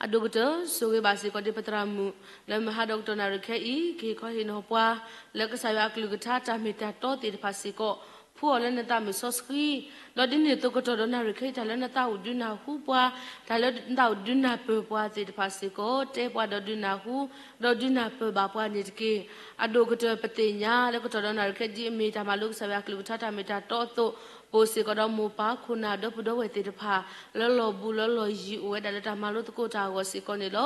အဒိၣ်ကတၢၢ် ဆိၣ်ဂ့ၤဘၣ်စ့ၢ်ကီးဒ်ပသရၣ်မုၣ် လၢမုၢ်ဟါဒီးကတီၢ်နၣ်ရံၣ်ခဲအံၤ ကဟ့ၣ်ခီဟ့ၣ်နီၤပှၤ လၢကစၢ်ယွၤအကလုၢ်ကထါတၢ်မ့ၢ်တၢ်တီသ့ၣ်တဖၣ်စ့ၢ်ကီး ဖှူအီၤလၢနသးမုာ်စီဆှံ, ဒီးဒ်န့ၣ်အသိးကတီၢ်ဒီးနၣ်ရံၣ်ခဲအံၤ တၢ်လၢနသးအိၣ်ဒုးနၢ်ဟူပှၤ, တၢ်လၢနသးအိၣ်ဒုးနၢ်ပၢၢ်ပှၤသ့ၣ်တဖၣ်စ့ၢ်ကီး တဲပှၤဒီးဒုးနၢ်ဟူ ဒီးဒုးနၢ်ပၢၢ်ဘၣ်ပှၤန့ၣ်တက့ၢ်. အဒိၣ်ကတၢၢ်ပသ့ၣ်ညါ လၢကတီၢ်ဒီးနၣ်ရံၣ်ခဲဒ်အမ့ၢ်တၢ်မၤလိကစၢ်ယွၤအကလုၢ်ကထါတၢ်မ့ၢ်တၢ်တီအသိး ပအိၣ်စ့ၢ်ကီးဒီးမိၢ်ပၢ်ခိၣ်နၢ်ဒီပုၢ်ဒီဝဲၢ်သ့ၣ်တဖၣ် လၢလီၢ်ဘူးလၢလီၢ်ယံၤအိၣ်ဝဲဒၣ်လၢတၢ်မၤလိသကိးတၢ်အဂီၢ်စ့ၢ်ကီးန့ၣ်လီၤ.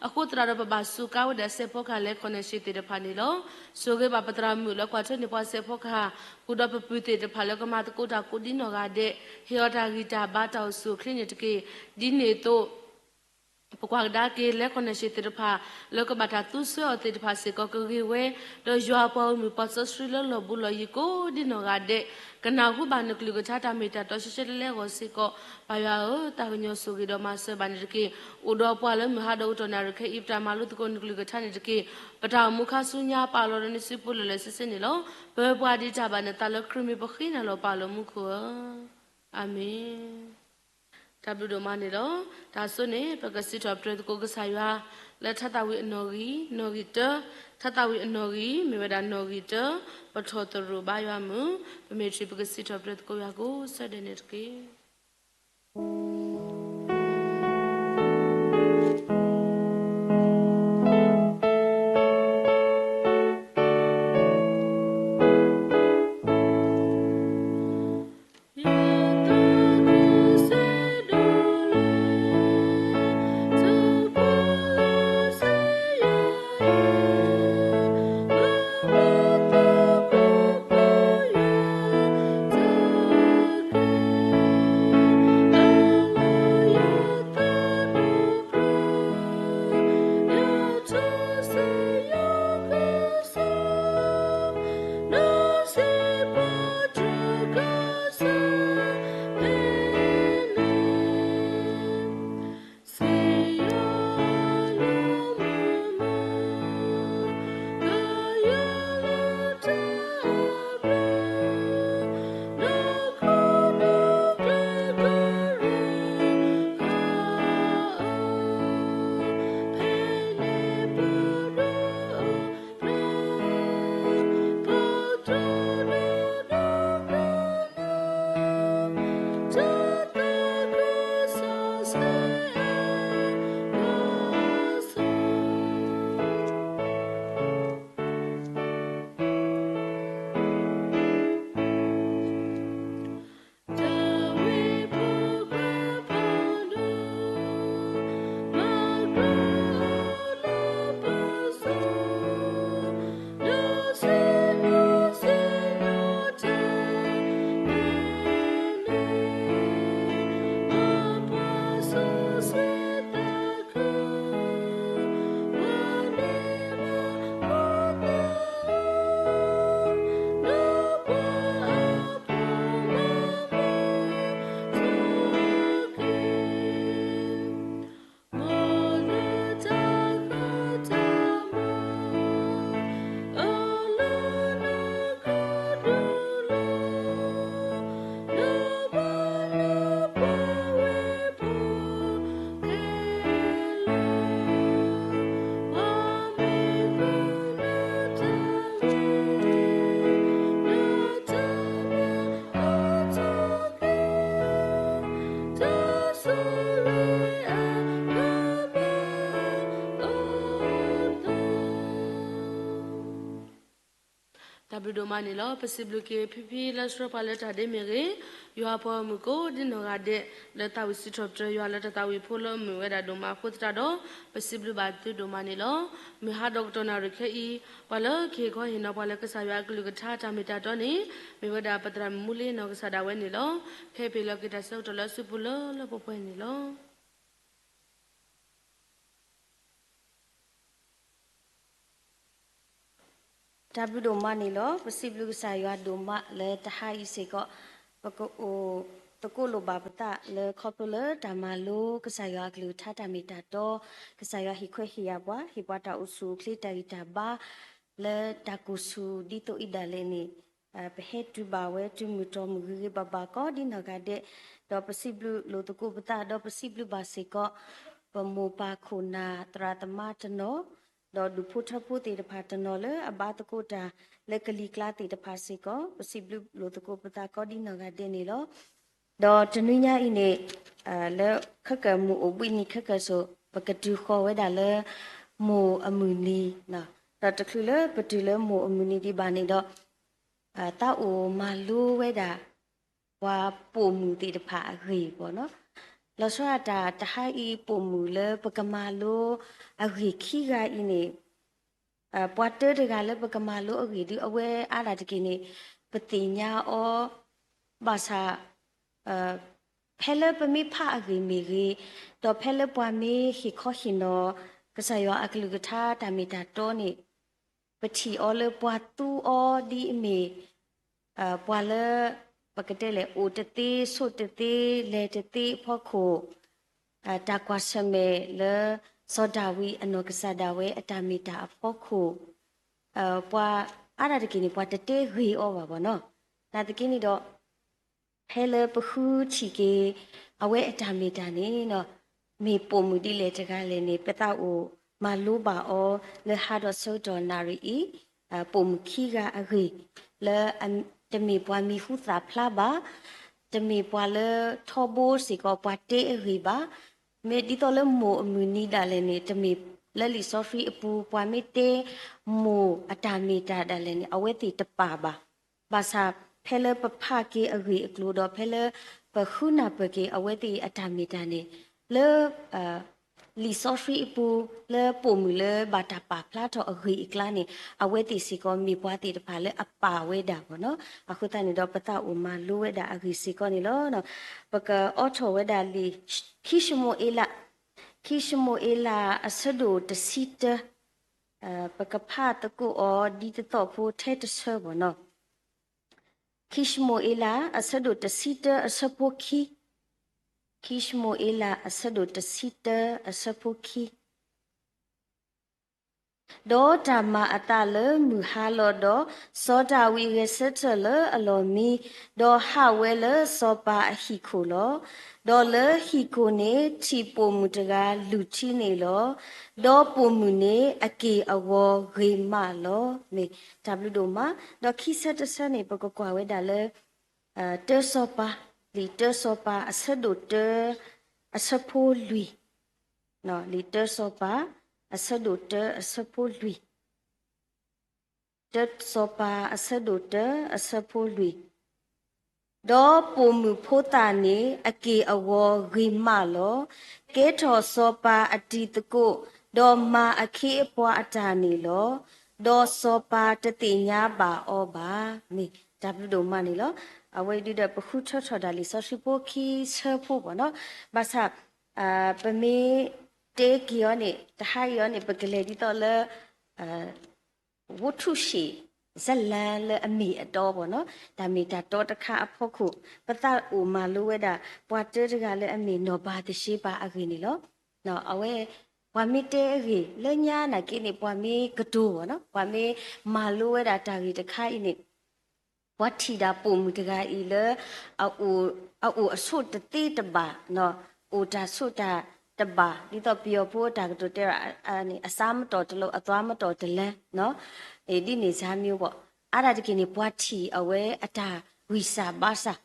အဃိသတးဒီးပဘၣ်စူးကါဝဲဒၣ်စဲးဖီကဟၣ် လဲၤခီၣ်နၢ်ၡ့ၣ်သ့ၣ်တဖၣ်န့ၣ်လီၤ. ဆိၣ်ဂ့ၤဘၣ်ပသရၣ်မုၣ်လၢကွၢ်ထွဲန့ၢ်ပှၤစဲးဖီကဟၣ် ဃုာ်ဒီးပပုၢ်သ့ၣ်တဖၣ်လၢကမၤသကိးတၢ် ကိးဒ်နီၢ်ဂၤဒဲး, ဟ့ၣ်အီၤတၢ်ဂံၢ်တၢ်ဘါတၢ်အိၣ်ဆူၣ်အိၣ်ချ့န့ၣ်တက့ၢ်. ဒ်န့ၣ်အသိး ပကွၢ်ကဒါက့ၤ လဲၤခီၣ်နၢ်ၡ့ၣ်သ့ၣ်တဖၣ် လၢကဘၣ်တၢ်သူဆှၢအီၤသ့ၣ်တဖၣ်စ့ၢ်ကီး ကဂ့ၤဝဲ, ဒီးယွၤအပှၤဂီၢ်မုၢ်ပှၤစီဆှံလၢလီၢ်ဘူးလီၢ်ယံၤကိးဒ်နီၢ်ဂၤဒဲး ကနၢ်ဟူဘၣ်နကလုၢ်ကထါတၢ်မ့ၢ်တၢ်တီရှဲရှဲလၢလၢအဂီၢ်စ့ၢ်ကီး, ပၢ်ယွၤဧၢ, သးကညီၤဆိၣ်ဂ့ၤဒီးမၤစၢၤဘၣ်န့ၣ်တက့ၢ်. အိၣ်ဒီးပှၤလၢမုၢ်ဟါဒီးကတီၢ်နၣ်ရံၣ်ခဲအံၤ ပတၢ်မၤလိသကိးနကလုၢ်ကထါန့ၣ်တက့ၢ်. ပတၢ်အိၣ်မူခါဆူညါပာ်လီၤဒီးနစုပူၤလၢာ်လၢာ်ဆ့ဆ့န့ၣ်လီၤ. ပၢပှၤဒ်တၢ်ဘၣ်နသးလၢခရံာ်မံၤ ပဃ့နၤလီၤပာ်လီၤမူခိၣ်ဧၢ, အၤမ့ၣ်. တၢ်ဘျုးဒိၣ်မးန့ၣ်လီၤ. တၢ်အဆိန့ၣ် ပကစံးထီၣ်ပတြၢၤသကိးကစၢ်ယွၤ လၢထါသးဝံၣ်အနီၣ်ဂံၢ် နီၣ်ဂံၢ်တၢ, ထါသးဝံၣ်အနီၣ်ဂံၢ် မ့ၢ်ဝဲဒၣ်နီၣ်ဂံၢ်တၢ, ပထီၣ်သရူးဘါယွၤမုၢ်, ပမ့ၢ်ထံၣ်ပကစံးထီၣ်ပတြၢၤသကိးယွၤကိးဆၢဒဲးန့ၣ်တက့ၢ်. တၢ်ဘျုးဒိၣ်မးန့ၣ်လီၤ. ပစံးဘျုးက့ၤဖံဖံလၢဆှၢပှၤလၢတၢ်ဒ့မ့ၢ်ဂ့ၤ, ယွၤအပှၤဂီၢ်မုၢ်ကိးဒ်နီၢ်ဂၤဒဲး လၢသးဝံၣ်စံးထီၣ်ပတြၢၤယွၤလၢတၢ်သးဝံၣ်ဖိလၢအမုာ်ဝဲဒၣ်ဒိၣ်မးအဃိသတးဒီး ပစံးဘျုးဘၣ်သုဒိၣ်မးန့ၣ်လီၤ. မုၢ်ဟါဒီးကတီၢ်နၣ်ရံၣ်ခဲအံၤ ပှၤလၢကဟ့ၣ်ခီဟ့ၣ်နီၤပှၤလၢကစၢ်ယွၤအကလုၢ်ကထါတၢ်မ့ၢ်တၢ်တီန့ၣ် မ့ၢ်ဝဲဒၣ်ပသရၣ်မုၣ်မူလ့နီၢ်ကစၢ်ဒၣ်ဝဲန့ၣ်လီၤ. ဖဲပဟ့ၣ်လီၤက့ၤတၢ်ဆၢကတီၢ်လၢအစုပူၤလၢလၢပှဲၤပှဲၤန့ၣ်လီၤ. တၢ်ဘျုးဒိၣ်မးန့ၣ်လီၤ. ပစံးဘျုးကစၢ်ယွၤဒိၣ်မးလၢတဟါအံၤစ့ၢ်ကီး ပကအိၣ်သကိးလိာ်ဘၣ်ပသးလၢခီဖျိလၢတၢ်မၤလိကစၢ်ယွၤအကလုၢ်ကထါတၢ်မ့ၢ်တၢ်တီ, ကစၢ်ယွၤဟ့ၣ်ခွဲးဟ့ၣ်ယာ်ပှၤ, ဟ့ၣ်ပှၤတၢ်အိၣ်ဆူၣ်အိၣ်ချ့တၢ်ဂံၢ်တၢ်ဘါ လၢတၢ်ကိၢ်ဆူၣ်ဒ်သိးအံၤဒၣ်လဲာ်န့ၣ် ပဟဲတုၤဘၣ်ဝဲတုၤမုၢ်ထီၣ်မုၢ်ဂ့ၤဂ့ၤဘၣ်ဘၣ်ကိးဒ်နီၢ်ဂၤဒဲး, ဒီးပစံးဘျုးလိာ်သကိးပသး ဒီးပစံးဘျုးဘၣ်စ့ၢ်ကီး ပမိၢ်ပၢ်ခိၣ်နၢ်သရၣ်သမါတနီၤ, ဒီးဒူၣ်ဖိထၢဖိသ့ၣ်တဖၣ်တနီၤလၢအဘါသကိးတၢ်လၢကလံၤကျါသ့ၣ်တဖၣ်စ့ၢ်ကီး, ပစံးဘျုးလိာ်သကိးပသးကိးဒ်နီၢ်ဂၤဒဲးန့ၣ်လီၤ. ဒီးတနွံညါအံၤန့ၣ် လၢခဲကၢၢ်မိၢ်အိၣ်ဘှံးနံၤခဲကၢၢ်ဆိး ပကတုၤဃီၤဝဲဒၣ်လၢ မိၢ်အမုၢ်နံၤ, ဒီးတချုးလၢပတုၤလၢမိၢ်အမုၢ်နံၤဒံးဘၣ်န့ၣ်ဒီး သးအိၣ်မၤလိဝဲဒၣ် ပှၤပိာ်မုၣ်သ့ၣ်တဖၣ်အဂ့ၢ်ဘၣ်နီၤ. လီၤဆီဒၣ်တၢ်တဟါအံၤပိာ်မုၣ်လၢပကမၤလိအဂ့ၢ်ခံဂၤအံၤန့ၣ် ပှၤတၢတဂၤလၢပကမၤလိအဂ့ၢ်ဒုးအဝဲအါဒၣ်တက့ၢ်န့ၣ် ပသ့ၣ်ညါအီၤ ဘၣ်ဆၣ် ဖဲလၢပမ့ၢ်ဖးအဂ့ၢ်မ့ၢ်ဂ့ၤ, ဒီးဖဲလၢပှၤမ့ၢ်ဟ့ၣ်ခီဟ့ၣ်နီၤ ကစၢ်ယွၤအကလုၢ်ကထါတၢ်မ့ၢ်တၢ်တီန့ၣ် ပထံၣ်အီၤလၢပှၤသူအီၤဒ်အမ့ၢ် ပှၤလၢ ပကတဲလဲၣ် အိၣ်တသ့ ဆိးတသ့ လဲၤတသ့အဖီခိၣ် တၢ်ကွၢ်ဆၢၣ်မဲာ်လၢ စီၤဒၤဝံးအနီၢ်ကစၢ်ဒၣ်ဝဲအတၢ်မ့ၢ်တၢ်အဖီခိၣ် ပှၤအါဒၣ်တက့ၢ်န့ၣ် ပှၤတတဲဂ့ၤအီၤဘၣ်ဘၣ်နီၤ. နာ်သက့န့ၣ်ဒီး ဖဲလၢပဃုထံၣ်က့ၤ အဝဲအတၢ်မ့ၢ်တၢ်န့ၣ် မ့ၢ်ပိာ်မုၣ်ဒ်လဲၣ်တဂၤလဲၣ်န့ၣ် ပသးအိၣ်မၤလိဘၣ်အီၤလၢဟါဒီးဆၢကတီၢ်နၣ်ရံၣ်အံၤ ပိာ်မုၣ်ခံဂၤအဂ့ၢ် လၢတမ့ၢ်ပှၤမံၤဟူသၣ်ဖျါဘၣ်, တမ့ၢ်ပှၤလၢထီဘိစ့ၢ်ကီးပှၤတဲအဂ့ၢ်ဘၣ်, မ့ၢ်ဒ်သိးလၢမိၢ်အမုၢ်နံၤဒၣ်လဲာ်န့ၣ် တမ့ၢ်လၢလံာ်စီဆှံအပူၤ ပှၤမ့ၢ်တဲမိၢ်အတၢ်မ့ၢ်တၢ်ဒၣ်လဲာ်န့ၣ် အဝဲသ့ၣ်တပာ်ဘၣ်. ဘၣ်ဆၣ်ဖဲလၢပဖးက့ၤအဂ့ၢ်အကျိၤဒီးဖဲလၢပဃုနၢ်ပၢၢ်က့ၤအဝဲသ့ၣ်အတၢ်မ့ၢ်တၢ်န့ၣ် လၢ လံာ်စီဆှံအပူၤ လၢပိာ်မုၣ်လၢဘၣ်တၢ်ပာ်ဖျါထီၣ်အဂ့ၢ်အကျါန့ၣ် အဝဲသ့ၣ်စ့ၢ်ကီးမ့ၢ်ပှၤသ့ၣ်တဖၣ်လၢအပာ်ဝဲဒၣ်ဘၣ်နီၤ. အဃိသတးန့ၣ်ဒီးပသးအိၣ်မၤလိဝဲဒၣ်အဂ့ၢ်စ့ၢ်ကီးန့ၣ်လီၤ. ပကအိးထီၣ်ဝဲဒၣ်လံာ် ခံၡမူၤအ့လး, ခံၡမူၤအ့လးအဆၢဒိၣ်တဆံတၢ, ပကဖးသကိးအီၤဒ်တသီၣ်ဖိထဲတဆၢဘၣ်နီၤ. ခံၡမူၤအ့လး အဆၢဒိၣ်တဆံတၢ အဆၢဖိခံ, ခံၡမူၤအ့လး အဆၢဒိၣ်တဆံတၢ အဆၢဖိခံ. ဒီးတၢ်မၤအသးလၢမုၢ်ဟါလီၤဒီး, စီၤဒၤဝံးဂဲၤဆၢထၢၣ်လၢအလီၢ်မံ, ဒီးဟးဝဲလၢစီၤပၤအဟံၣ်ခိၣ်လီၤ. ဒီးလၢဟံၣ်ခိၣ်န့ၣ် ထံၣ်ပိာ်မုၣ်တဂၤလုၢ်ထံန့ၣ်လီၤ. ဒီးပိာ်မုၣ်န့ၣ်အက့ၢ်အဂီၤဂ့ၤမးလီၤ. မ့ၢ်တၢ်ဘျုးဒိၣ်မး, ဒီးခံဆၢတဆၢန့ၣ် ပကကွၢ်ဝဲဒၣ်လၢ တၢစီၤပၤ, လံာ်တၢစီၤပၤအဆၢဒိၣ်တၢ အဆၢဖိလွံၢ်, လံာ်တၢစီၤပၤ အဆၢဒိၣ်တၢ အဆၢဖိလွံၢ်, တၢစီၤပၤအဆၢဒိၣ်တၢ အဆၢဖိလွံၢ်. ဒီးပိာ်မုၣ်ဖိသၣ်န့ၣ် အက့ၢ်အဂီၤဂ့ၤမးလီၤ. ကဲထီၣ်စီၤပၤအတံၤသကိး, ဒီးမၤအခ့အပှၤအတၢ်န့ၣ်လီၤ. ဒီးစီၤပၤတသ့ၣ်ညါဘၣ်အီၤဘၣ်. မ့ၢ်တၢ်ဘျုးဒိၣ်မးန့ၣ်လီၤ. အဝဲအံၤဒုဒီးပဃုထၢထီၣ်ဒၣ်လံာ်စီဆှံဖိခံဆၢဖိဘၣ်နီၤ. ဘၣ်ဆၣ် ပမ့ၢ်တဲက့ၤအီၤန့ၣ် တဟါအံၤအီၤန့ၣ် ပကလဲၤဒ်သိးလၢ ဝတ္ထုရှည်ဇာတ်လမ်းလၢအမ့ၢ်အတီဘၣ်နီၤ, တၢ်မ့ၢ်တၢ်တီတခါအဖီခိၣ် ပသးအိၣ်မၤလိဝဲဒၣ် ပှၤတၢတဂၤလၢအမ့ၢ်နီၢ်ဘၤသရှ့ဘၤအဂ့ၢ်န့ၣ်လီၤ. အဝဲ ပှၤမ့ၢ်တဲအဂ့ၢ် လၢညါနာ်က့န့ၣ် ပှၤမ့ၢ်ကတိၤဘၣ်နီၤ, ပှၤမ့ၢ်မၤလိဝဲဒၣ်တၢ်ဂ့ၢ်တခါအံၤန့ၣ် ပှၤထံၣ်ဒၣ်ပိာ်မုၣ်တဂၤအံၤလၢ အအိၣ်အဆိးတသ့တဘၣ်, အိၣ်တၢ်ဆိးတၢ်တဘၣ်, ဒ်သိးပယီၤဖိတၢ်ကတိၤတဲ အစါမတီၢ်တလိၤ အသွါမတီၢ်တလၢ ဒ်န့ၣ်စါမံၤဘၣ်. အါဒၣ်တက့ၢ်န့ၣ် ပှၤထံၣ်အဝဲအတၢ်ဂံၢ်စၢ်ဘါစၢ်,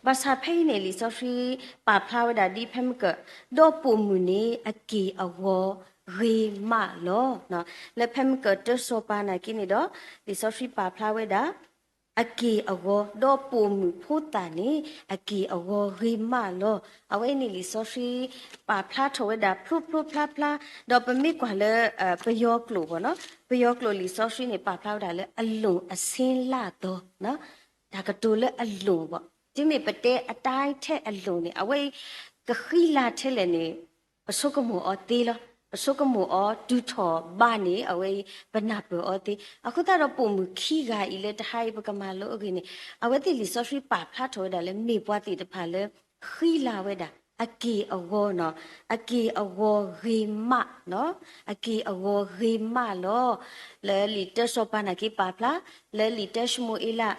ဘၣ်ဆၣ်ဖဲအံၤန့ၣ် လံာ်စီဆှံပာ်ဖျါဝဲဒၣ်ဒ်ဖဲမုၢ်ကၢၢ်, ဒီးပိာ်မုၣ်န့ၣ်အက့ၢ်အဂီၤဂ့ၤမးလီၤ. လၢဖဲမုၢ်ကၢၢ်တၢစီၤပၤနာ်က့န့ၣ်ဒီး လံာ်စီဆှံပာ်ဖျါဝဲဒၣ် အက့ၢ်အဂီၤ, ဒီးပိာ်မုၣ်ဖိသၣ်န့ၣ် အက့ၢ်အဂီၤဂ့ၤမးလီၤ. အဝဲအံၤန့ၣ်လံာ်စီဆှံပာ်ဖျါထီၣ်ဝဲဒၣ်ဖျိဖျိဖျါဖျါ, ဒီးပမ့ၢ်ကွၢ်လၢ ပယီၤကျိာ်ဘၣ်နီၤ, ပယီၤကျိာ်လံာ်စီဆှံန့ၣ် ပာ်ဖျါဝဲဒၣ်လၢအလွန်အဆင်းလာသော, တၢ်ကတိၤလၢအလွန်ဘၣ်, တုၤမ့ၢ်ပတဲအတိုင်းထဲအလွန်န့ၣ် အဝဲအံၤ ကဃံလၤထဲလဲၣ်န့ၣ် ပဆိကမိၣ်အီၤသ့လီၤ. ပဆိကမိၣ်အီၤတုၤထီၣ်ဘးန့ၣ် အဝဲအံၤ ပနၢ်ပၢၢ်အီၤသ့. အဃိသတးဒီးပိာ်မုၣ်ခံဂၤအံၤလၢတဟါအံၤပကမၤလိအဂ့ၢ်န့ၣ် အဝဲသ့ၣ်လံာ်စီဆှံပာ်ဖျါထီၣ်ဝဲဒၣ်လၢမ့ၢ်ပှၤသ့ၣ်တဖၣ်လၢ ဃံလၤဝဲဒၣ် အက့ၢ်အဂီၤနီၤ, အက့ၢ်အဂီၤဂ့ၤမးနီၤ, အက့ၢ်အဂီၤဂ့ၤမးလီၤ. လၢလံာ်တၢစီၤပၤနာ်က့ပာ်ဖျါ, လၢလံာ်တၢၡမူၤအ့လး,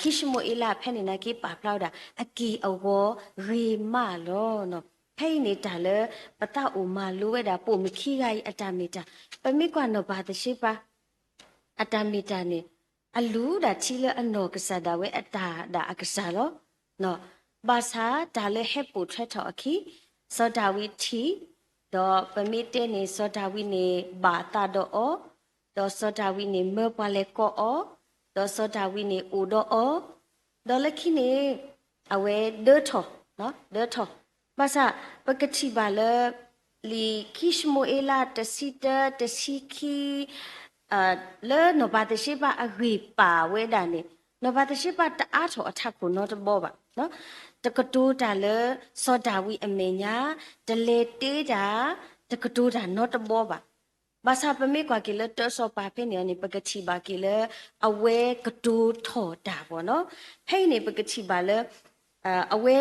ခံၡမူၤအ့လးဖဲန့ၣ်နာ်က့ပာ်ဖျါဝဲဒၣ် အက့ၢ်အဂီၤဂ့ၤမးလီၤနီၤ. ဖဲအံၤန့ၣ်တၢ်လၢ ပသးအိၣ်မၤလိဝဲဒၣ်ပိာ်မုၣ်ခံဂၤအံၤအတၢ်မ့ၢ်တၢ်, ပမ့ၢ်ကွၢ်နီၢ်ပၤသရှ့ပၤ အတၢ်မ့ၢ်တၢ်န့ၣ် အလူၤဒၣ်ထံလၢအနီၢ်ကစၢ်ဒၣ်ဝဲအတၢ်ဒၣ်အကစၢ်လီၤ. ဘၣ်ဆၣ်တၢ်လၢဟဲပိာ်ထွဲထီၣ်အခံ စီၤဒၤဝံးထံၣ်, ဒီးပမ့ၢ်တဲန့ၣ် စီၤဒၤဝံးန့ၣ် ဘၣ်အသးဒီးအီၤ, ဒီးစီၤဒၤဝံးန့ၣ် မၢပှၤလဲၤကိးအီၤ, ဒီးစီၤဒၤဝံးန့ၣ် အိၣ်ဒီးအီၤ, ဒီးလၢခံန့ၣ် အဝဲဒၢထီၣ်, ဒၢထီၣ်, ဘၣ်ဆၣ် ပကထံၣ်ဘၣ်လၢ လံာ်ခံၡမူၤအ့လး တဆံတၢ တဆံခံ လၢနီၢ်ပၤသရှ့ပၤအဂ့ၢ်ပာ်ဝဲဒၣ်န့ၣ် နီၢ်ပၤသရှ့ပၤတအါထီၣ်အထးခိၣ်နီတဘီဘၣ်. တကတိၤတၢ်လၢစီၤဒၤဝံးအမဲာ်ညါ, တလဲၤတ့တၢ်, တကတိၤတၢ်နီတဘီဘၣ်. ဘၣ်ဆၣ်ပမ့ၢ်ကွၢ်က့ၤလၢတၢစီၤပၤဖဲန့ၣ်န့ၣ် ပကထံၣ်ဘၣ်က့ၤလၢ အဝဲကတိၤထီၣ်တၢ်ဘၣ်နီၤ. ဖဲအံၤန့ၣ် ပကထံၣ်ဘၣ်လၢ အဝဲ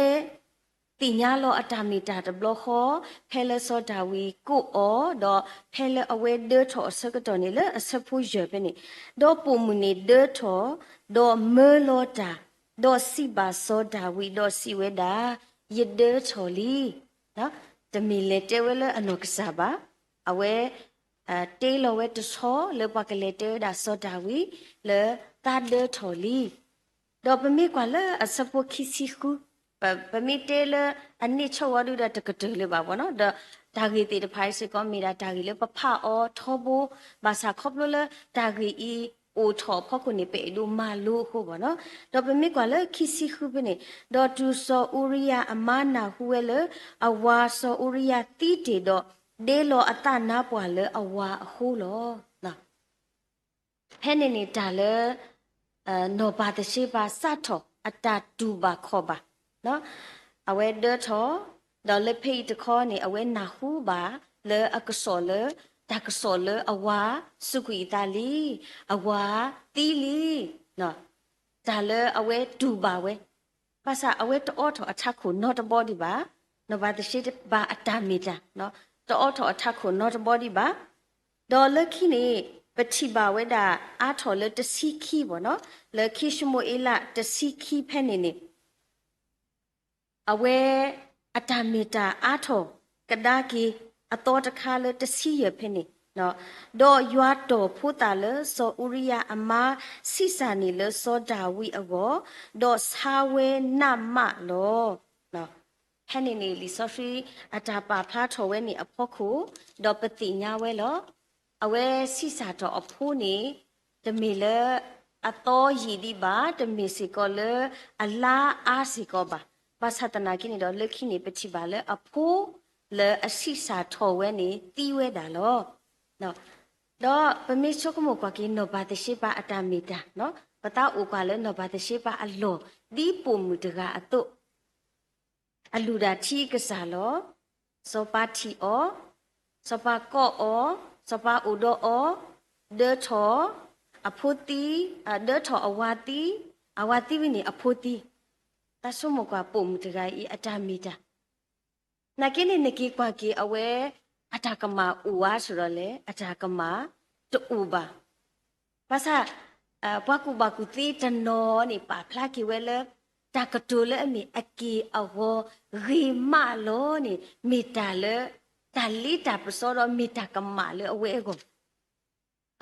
သ့ၣ်ညါလီၤအတၢ်မ့ၢ်တၢ်တဘျီဃီ, ဖဲလၢစီၤဒၤဝံးကိးအီၤ, ဒီးဖဲလၢအဝဲဒၢထီၣ်အဆၢကတီၢ်န့ၣ် လၢအဆၢဖိယဲၢ်ဖဲန့ၣ်, ဒီးပိာ်မုၣ်န့ၣ်ဒၢထီၣ်, ဒီးမၢလီၤတၢ်, ဒီးစံးဘၣ်စီၤဒၤဝံး ဒီးစံးဝဲဒၣ်, ယဒၢထီၣ်လံ. တမ့ၢ်လဲၤတဲဝဲလၢအနီၢ်ကစၢ်ဘၣ်. အဝဲ တ့လီၤဝဲတဆီလၢပှၤကလဲၤတဲဝဲဒၣ်စီၤဒၤဝံး လၢသးဒၢထီၣ်လံ. ဒီးပမ့ၢ်ကွၢ်လၢအဆၢဖိခံဆံဃု, ပမ့ၢ်တဲလၢအန့ၢ်ဆီၣ်ဝဲဒုဒီးတကတၢၢ်လၢၤဘၣ်ဘၣ်နီၤ, ဒီးတၢ်ဂ့ၢ်သ့ၣ်တဖၣ်အံၤစ့ၢ်ကီး မ့ၢ်ဒၣ်တၢ်ဂ့ၢ်လၢပဖးအီၤထီဘိ, ဘၣ်ဆၣ်ခီဖျိလၢတၢ်ဂ့ၢ်အံၤအိၣ်ထီၣ်အဖီခိၣ်န့ၣ် ပအဲၣ်ဒိးမၤလိအဃိဘၣ်နီၤ. ဒီးပမ့ၢ်ကွၢ်လၢခံဆံဃုဖဲန့ၣ်, ဒီးတုၤစီၤအူရံယၤအမါနၢ်ဟူဝဲလၢ အဝၤစီၤအူရံယၤသံတ့ၢ်ဒီး, ဒ့လီၤအသးနါပှၢ်လၢအဝၤအဃိလီၤ. ဖဲန့ၣ်န့ၣ်တၢ်လၢ နီၢ်ပၤသရှ့ပၤစးထီၣ်အတၢ်တူၢ်ဘၣ်ခီၣ်ဘၣ်, အဝဲဒၢထီၣ်, ဒီးလၢဖဲအံၤတခီန့ၣ် အဝဲနၢ်ဟူဘၣ်လၢအကစီၣ်လၢ, တၢ်ကစီၣ်လၢအဝၤစူးကွံာ်အသးလံ, အဝၤသံလံ, တၢ်လၢအဝဲတူၢ်ဘၣ်ဝဲ, ဘၣ်ဆၣ်အဝဲတအိးထီၣ်အထးခိၣ်နီတဘီဒံးဘၣ်, နီၢ်ပၤသရှ့ပၤအတၢ်မ့ၢ်တၢ်, တအိးထီၣ်အထးခိၣ်နီတဘီဒံးဘၣ်. ဒီးလၢခံန့ၣ် ပထံၣ်ဘၣ်ဝဲဒၣ်အါထီၣ်လၢတဆံခံဘၣ်နီၤ, လၢခံၡမူၤအ့လးတဆံခံဖဲန့ၣ်န့ၣ် အဝဲ အတၢ်မ့ၢ်တၢ်အါထီၣ်ကဒါက့ၤအသီတခါလၢတဆံယဲၢ်ဖဲန့ၣ်, ဒီးယွၤတီၢ်ဖိသၣ်လၢစီၤအူရံယၤအမါဆံးစၢ်န့ၣ်လၢစီၤဒၤဝံးအဂီၢ်, ဒီးဆါဝဲနးမးလီၤ. ဖဲန့ၣ်န့ၣ် လံာ်စီဆှံအတၢ်ပာ်ဖျါထီၣ်ဝဲန့ၣ်အဖီခိၣ်, ဒီးပသ့ၣ်ညါဝဲလီၤ. အဝဲဆံးစၢ်ထီၣ်အဖိန့ၣ် တမ့ၢ်လၢအသီယံာ်ဒံးဘၣ်, တမ့ၢ်စ့ၢ်ကီးလၢအလါအါစ့ၢ်ကီးဘၣ်. ဘၣ်ဆၣ်သနာ်က့န့ၣ်ဒီး လၢခံန့ၣ် ပထံၣ်ဘၣ်လၢအဖိလၢအဆံးစၢ်ထီၣ်ဝဲန့ၣ် သံဝဲဒၣ်လီၤ. ဒီးပမ့ၢ်ဆိကမိၣ်ကွၢ်က့ၤ နီၢ်ပၤသရှ့ပၤအတၢ်မ့ၢ်တၢ်, ပသးအိၣ်ကွၢ်လၢနီၢ်ပၤသရှ့ပၤအလီၢ် ဒ်ပိာ်မုၣ်တဂၤအသိး အလူၤဒၣ်ထံကစၢ်လီၤ. စီၤပၤထံၣ်အီၤ, စီၤပၤကိးအီၤ, စီၤပၤအိၣ်ဒီးအီၤ, ဒၢထီၣ်, အဖိသံ, ဒၢထီၣ်အဝၤသံ, အဝၤသံဝံၤန့ၣ်အဖိသံ, သးဆိကမိၣ်ကွၢ်ပိာ်မုၣ်တဂၤအံၤအတၢ်မ့ၢ်တၢ် နာ်က့န့ၣ် နက့ၤကွၢ်က့ၤအဝဲ အတၢ်ကမၣ်အိၣ်ဧါစ့ၢ်ဒီးလဲၣ်, အတၢ်ကမၣ်တအိၣ်ဘၣ်. ဘၣ်ဆၣ် ပှၤကူၣ်ဘၣ်ကူၣ်သ့တနီၤန့ၣ် ပာ်ဖျါက့ၤဝဲလၢ တၢ်ကတိၤလၢအမ့ၢ်အက့ၢ်အဂီၤဂ့ၤမးလီၤန့ၣ် မ့ၢ်တၢ်လၢ တၢ်လ့တၢ်ပစီဒီးမ့ၢ်တၢ်ကမၣ်လၢအဝဲအဂီၢ်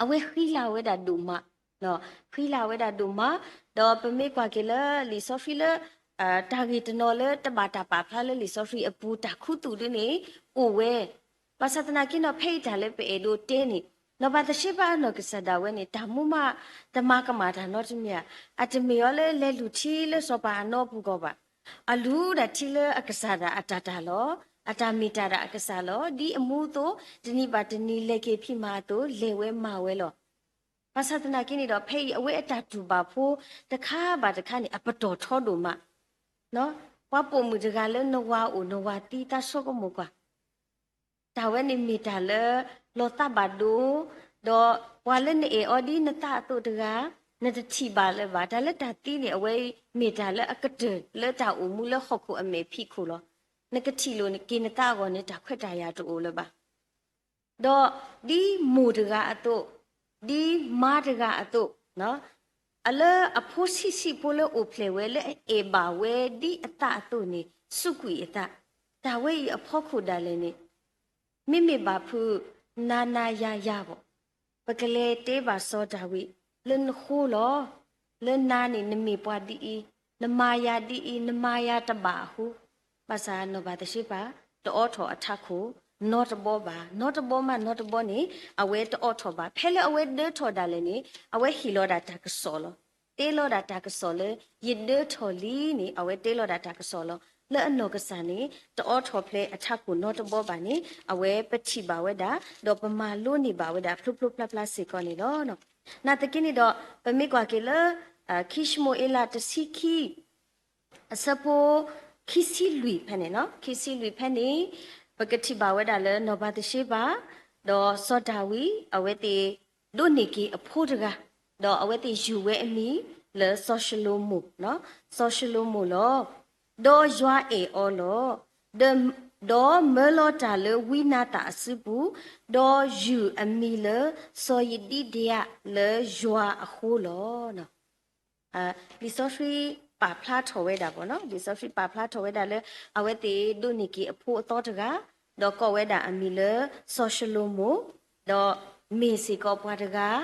အဝဲဃံလၤဝဲဒၣ်ဒိၣ်မး, ဃံလၤဝဲဒၣ်ဒိၣ်မး, ဒီးပမ့ၢ်ကွၢ်က့ၤလၢလံာ်စီဆှံလၢ တၢ်ဂ့ၢ်တနီၤလၢတဘၣ်တၢ်ပာ်ဖျါလၢလံာ်စီဆှံအပူၤ တၢ်ခူသူၣ်ဒ်န့ၣ် အိၣ်ဝဲ, ဘၣ်ဆၣ်သနာ်က့နီၤ ဖဲအံၤတၢ်လၢပအဲၣ်ဒိးတဲန့ၣ် နီၢ်ပၤသရှ့ပၤအနီၢ်ကစၢ်ဒၣ်ဝဲန့ၣ် တၢ်မူမး တမၤကမၣ်တၢ်နီတမံၤဧါ, အတမ့ၢ်အီၤလၢလဲၤလူၤထံလၢစီၤပၤအနီပူၤကီးဘၣ်. အလူၤဒၣ်ထံလၢအကစၢ်ဒၣ်အတၢ်တၢ်လီၤ, အတၢ်မ့ၢ်တၢ်ဒၣ်အကစၢ်လီၤ, ဒ်အမူအသိး တနံၤဘၣ်တနံၤလဲၤက့ၤဖံးမၤအသိး လဲၤဝဲမၤဝဲလီၤ. ဘၣ်ဆၣ်သနာ်က့န့ၣ်ဒီး ဖဲအံၤအဝဲအတၢ်တူၢ်ဘၣ်ဖိတခါဘၣ်တခါန့ၣ် အပတီၢ်ထီဒိၣ်မး, ပှၤပိာ်မုၣ်တဂၤလၢနဝၤအိၣ်နဝၤသံသးဆိကမိၣ်ကွၢ် တၢ်ဝဲန့ၣ်မ့ၢ်တၢ်လၢလီၤသးဘၣ်ဒိ, ဒီးပှၤလၢနအဲၣ်အီၤဒ်နသးအသိးတဂၤ, နတထံၣ်ဘၣ်လၢၤဘၣ်, တၢ်လၢတၢ်သံန့ၣ် အဝဲအံၤမ့ၢ်တၢ်လၢအကတၢၢ်လၢတၢ်အိၣ်မူလၢဟီၣ်ခိၣ်အမဲာ်ဖံးခိၣ်လီၤ. နကထံၣ်လိာ်က့ၤနသးအဂီၢ်န့ၣ် တၢ်ခွဲးတၢ်ယာ်တအိၣ်လၢၤဘၣ်. ဒီးဒ်မိၢ်တဂၤအသိး, ဒ်မါတဂၤအသိး, အလၢအဖိဆံးဆံးဖိလၢအိၣ်ဖျဲၣ်ဝဲလၢအအဲၣ်ဘၣ်ဝဲဒ်အသးအသိးန့ၣ် စူးကွံာ်အသး တၢ်ဝဲအံၤအဖီခိၣ်ဒၣ်လဲာ်န့ၣ် မ့မ့ၢ်ဘၣ်ဖုး နၤနၤယၤယၤဘၣ်, ပကလဲၤတဲဘၣ်စီၤဒၤဝံး လၢနဃိလီၤ, လၢနၤန့ၣ် နမ့ၢ်ပှၤဒ်အံၤ, နမၤယၤဒ်အံၤ, နမၤယၤတဘၣ်အဃိ, ဘၣ်ဆၣ်နီၢ်ဘၤသရှ့ဘၤ တအိးထီၣ်အထးခိၣ် နီတဘီဘၣ်, နီတဘီမးနီတဘီန့ၣ် အဝဲတအိးထီၣ်ဘၣ်. ဖဲလၢအဝဲဒၢထီၣ်ဒၣ်လဲာ်န့ၣ် အဝဲဟ့ၣ်လီၤဒၣ်တၢ်ကစီၣ်လီၤ. တဲလီၤဒၣ်တၢ်ကစီၣ်လၢ ယဒၢထီၣ်လံန့ၣ် အဝဲတဲလီၤဒၣ်တၢ်ကစီၣ်လီၤ. လၢအနီၢ်ကစၢ်န့ၣ် တအိးထီၣ်ဖျဲးအထးခိၣ်နီတဘီဘၣ်န့ၣ် အဝဲပထံၣ်ဘၣ်ဝဲဒၣ် ဒီးပမၤလိန့ၢ်ဘၣ်ဝဲဒၣ် ဖျိဖျိဖျါဖျါစ့ၢ်ကီးန့ၣ်လီၤ. နာ်သက့န့ၣ်ဒီး ပမ့ၢ်ကွၢ်က့ၤလၢ ခံၡမူၤအ့လးတဆံခံ အဆၢဖိ ခံဆံလွံၢ်ဖဲန့ၣ်, ခံဆံလွံၢ်ဖဲန့ၣ် ပကထံၣ်ဘၣ်ဝဲဒၣ်လၢနီၢ်ဘၤသရှ့ဘၤ ဒီးစီၤဒၤဝံး အဝဲသ့ၣ်ဒိးန့ၢ်က့ၤအဖိတဂၤ, ဒီးအဝဲသ့ၣ်ယုၢ်ဝဲအမံၤလၢစီၤၡလိၤမိၣ်, စီၤၡလိၤမိၣ်လီၤ. ဒီးယွၤအဲၣ်အီၤလီၤ. ဒီးမၢလီၤတၢ်လၢဝံနၤသၣ်အစုပူၤ, ဒီးယုၢ်အမံၤလၢစီၤယဒံဒယၣ်လၢယွၤအဃိလီၤ. လံာ်စီဆှံပာ်ဖျါထီၣ်ဝဲဒၣ်ဘၣ်နီၤ, လံာ်စီဆှံပာ်ဖျါထီၣ်ဝဲဒၣ်လၢ အဝဲသ့ၣ်ဒိးန့ၢ်က့ၤအဖိအသီတဂၤ, ဒီးကိးဝဲဒၣ်အမံၤလၢစီၤၡလိၤမိၣ်, ဒီးမ့ၢ်စ့ၢ်ကီးပှၤတဂၤ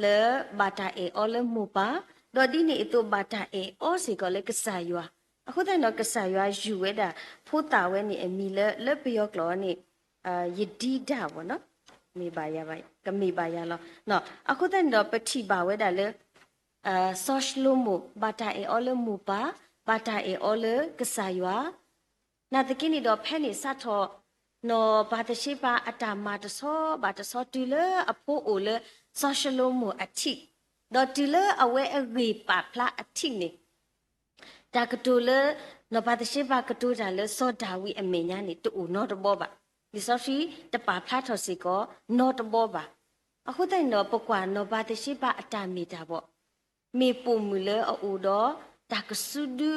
လၢဘၣ်တၢ်အဲၣ်အီၤလၢမိၢ်ပၢ်, ဒီးဒ်န့ၣ်အသိးဘၣ်တၢ်အဲၣ်အီၤစ့ၢ်ကီးလၢကစၢ်ယွၤ, အဃိသတးန့ၣ်ဒီး ကစၢ်ယွၤယုၢ်ဝဲဒၣ်ဖိသၣ်ဝဲန့ၣ်အမံၤလၢ လၢပယီၤကျိာ်န့ၣ် ယဒံဒၣ်ဘၣ်နီၤ, မ့ၢ်ဘၣ်ယၤဘၣ်, ကမ့ၢ်ဘၣ်ယၤလီၤ. အဃိသတးန့ၣ်ဒီး ပထံၣ်ဘၣ်ဝဲဒၣ်လၢ စီၤၡလိၤမိၣ် ဘၣ်တၢ်အဲၣ်အီၤလၢမိၢ်ပၢ်, ဘၣ်တၢ်အဲၣ်အီၤလၢကစၢ်ယွၤ, နာ်သက့န့ၣ်ဒီး ဖဲန့ၣ်စးထီၣ် နီၢ်ဘၤသရှ့ဘၤအတၢ်မၤတဆီဘၣ်တဆီ တုၤလၢအဖိအိၣ်လၢစီၤၡလိၤမိၣ်အထံး, ဒီးတုၤလၢအဝဲအဂ့ၢ်ပာ်ဖျါအထံးန့ၣ် တၢ်ကတိၤလၢ နီၢ်ဘၤသရှ့ဘၤကတိၤတၢ်လၢ စီၤဒၤဝံးအမဲာ်ညါန့ၣ် တအိၣ်နီတဘီဘၣ်. လံာ်စီဆှံတပာ်ဖျါထီၣ်စ့ၢ်ကီးနီတဘီဘၣ်. အဃိသတးန့ၣ်ဒီး ပကွၢ်နီၢ်ဘၤသရှ့ဘၤအတၢ်မ့ၢ်တၢ်ဘၣ်, မ့ၢ်ပိာ်မုၣ်လၢအအိၣ်ဒီးတၢ်ကစုဒု,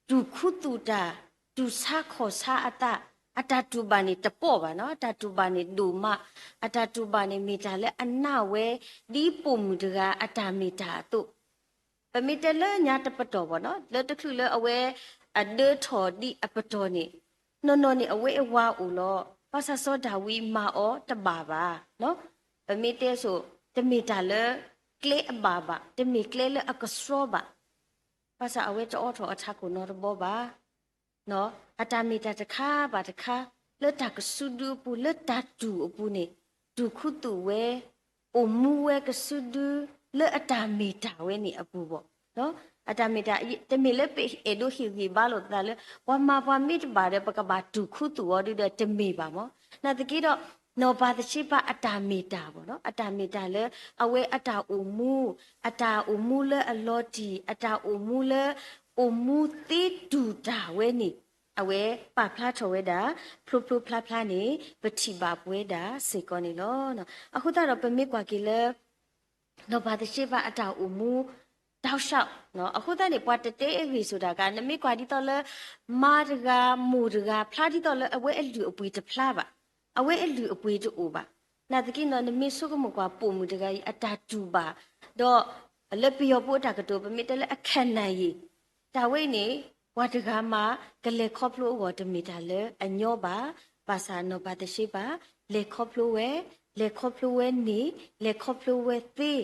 တူၢ်ခူသူၣ်တၢ်, တူၢ်ဆါခီၣ်ဆါအသး, အတၢ်တူၢ်ဘၣ်န့ၣ်တပီၢ်ဘၣ်နီၤ, အတၢ်တူၢ်ဘၣ်န့ၣ်ဒိၣ်မး, အတၢ်တူၢ်ဘၣ်န့ၣ်မ့ၢ်တၢ်လၢအနၢ်ဝဲ ဒ်ပိာ်မုၣ်တဂၤအတၢ်မ့ၢ်တၢ်အသိး ပမ့ၢ်တဲလၢညါတပတီၢ်ဘၣ်နီၤ, လၢတချုးလၢအဝဲအဒၢထီၣ်ဒံးအပတီၢ်န့ၣ်, နီၢ်နီၢ်န့ၣ်အဝဲအဝၤအိၣ်လီၤ. ဘၣ်ဆၣ်စီၤဒၤဝံးမၤအီၤတဘၣ်ဘၣ်. ပမ့ၢ်တဲဆိ တမ့ၢ်တၢ်လၢကျဲအဘၣ်ဘၣ်, တမ့ၢ်ကျဲလၢအကဆှီဘၣ်. ဘၣ်ဆၣ်အဝဲတအိးထီၣ်အထးခိၣ်နီတဘီဘၣ်. အတၢ်မ့ၢ်တၢ်တခါဘၣ်တခါ, လၢတၢ်ကစုဒုအပူၤ, လၢတၢ်တူၢ်အပူၤန့ၣ်, တူၢ်ခူသူၣ်ဝဲ, အိၣ်မူဝဲကစုဒု, လၢအတၢ်မ့ၢ်တၢ်ဝဲန့ၣ်အပူၤဘၣ်. အတၢ်မ့ၢ်တၢ်, တမ့ၢ်လၢပအဲၣ်ဒိးဟ့ၣ်ဂံၢ်ဘါလိာ်သးလၢ ပှၤမၤပှၤမ့ၢ်တဘၣ်ဒီး ပကဘၣ်တူၢ်ခူသူၣ်အီၤဒုဒီးတမ့ၢ်ဘၣ်မၢ်. နာ်သက့ဒီး နီၢ်ဘၤသရှ့ဘၤအတၢ်မ့ၢ်တၢ်ဘၣ်နီၤ, အတၢ်မ့ၢ်တၢ်လၢ အဝဲအတၢ်အိၣ်မူ, အတၢ်အိၣ်မူလၢအလီၤတံၢ်, အတၢ်အိၣ်မူလၢ အိၣ်မူသ့တူၢ်တၢ်ဝဲန့ၣ်, အဝဲပာ်ဖျါထီၣ်ဝဲဒၣ် ဖျိဖျိဖျါဖျါန့ၣ် ပထံၣ်ဘၣ်ပဝဲဒၣ်စ့ၢ်ကီးန့ၣ်လီၤ. အဃိသတးဒီးပမ့ၢ်ကွၢ်က့ၤလၢ နီၢ်ဘၤသရှ့ဘၤအတၢ်အိၣ်မူ တၢ်ဆၢ, အဃိသတးန့ၣ် ပှၤတတဲအဂ့ၢ်ဆိတၢ်ကါ, နမ့ၢ်ကွၢ်ဒ်သိးလၢ မါတဂၤ မိၢ်တဂၤ ဖျါဒ်သိးလၢအဝဲအလုၢ်အပှ့ၤတဖျါဘၣ်, အဝဲအလုၢ်အပှ့ၤတအိၣ်ဘၣ်. နာ်သက့နီၤ နမ့ၢ်ဆိကမိၣ်ကွၢ်ပိာ်မုၣ်တဂၤအံၤ အတၢ်တူၢ်ဘၣ်, ဒီးလၢပယီၤဖိအတၢ်ကတိၤ ပမ့ၢ်တဲလၢအခဲနၣ်ယံၤ တၢ်ဝဲအံၤန့ၣ် ပှၤတဂၤမး ကလဲၤခီဖျိအဂီၢ်တမ့ၢ်တၢ်လၢအညီဘၣ်. ဘၣ်ဆၣ်နီၢ်ဘၤသရှ့ဘၤ လဲၤခီဖျိဝဲ, လဲၤခီဖျိဝဲန့ၣ်, လဲၤခီဖျိဝဲသ့, ဒီး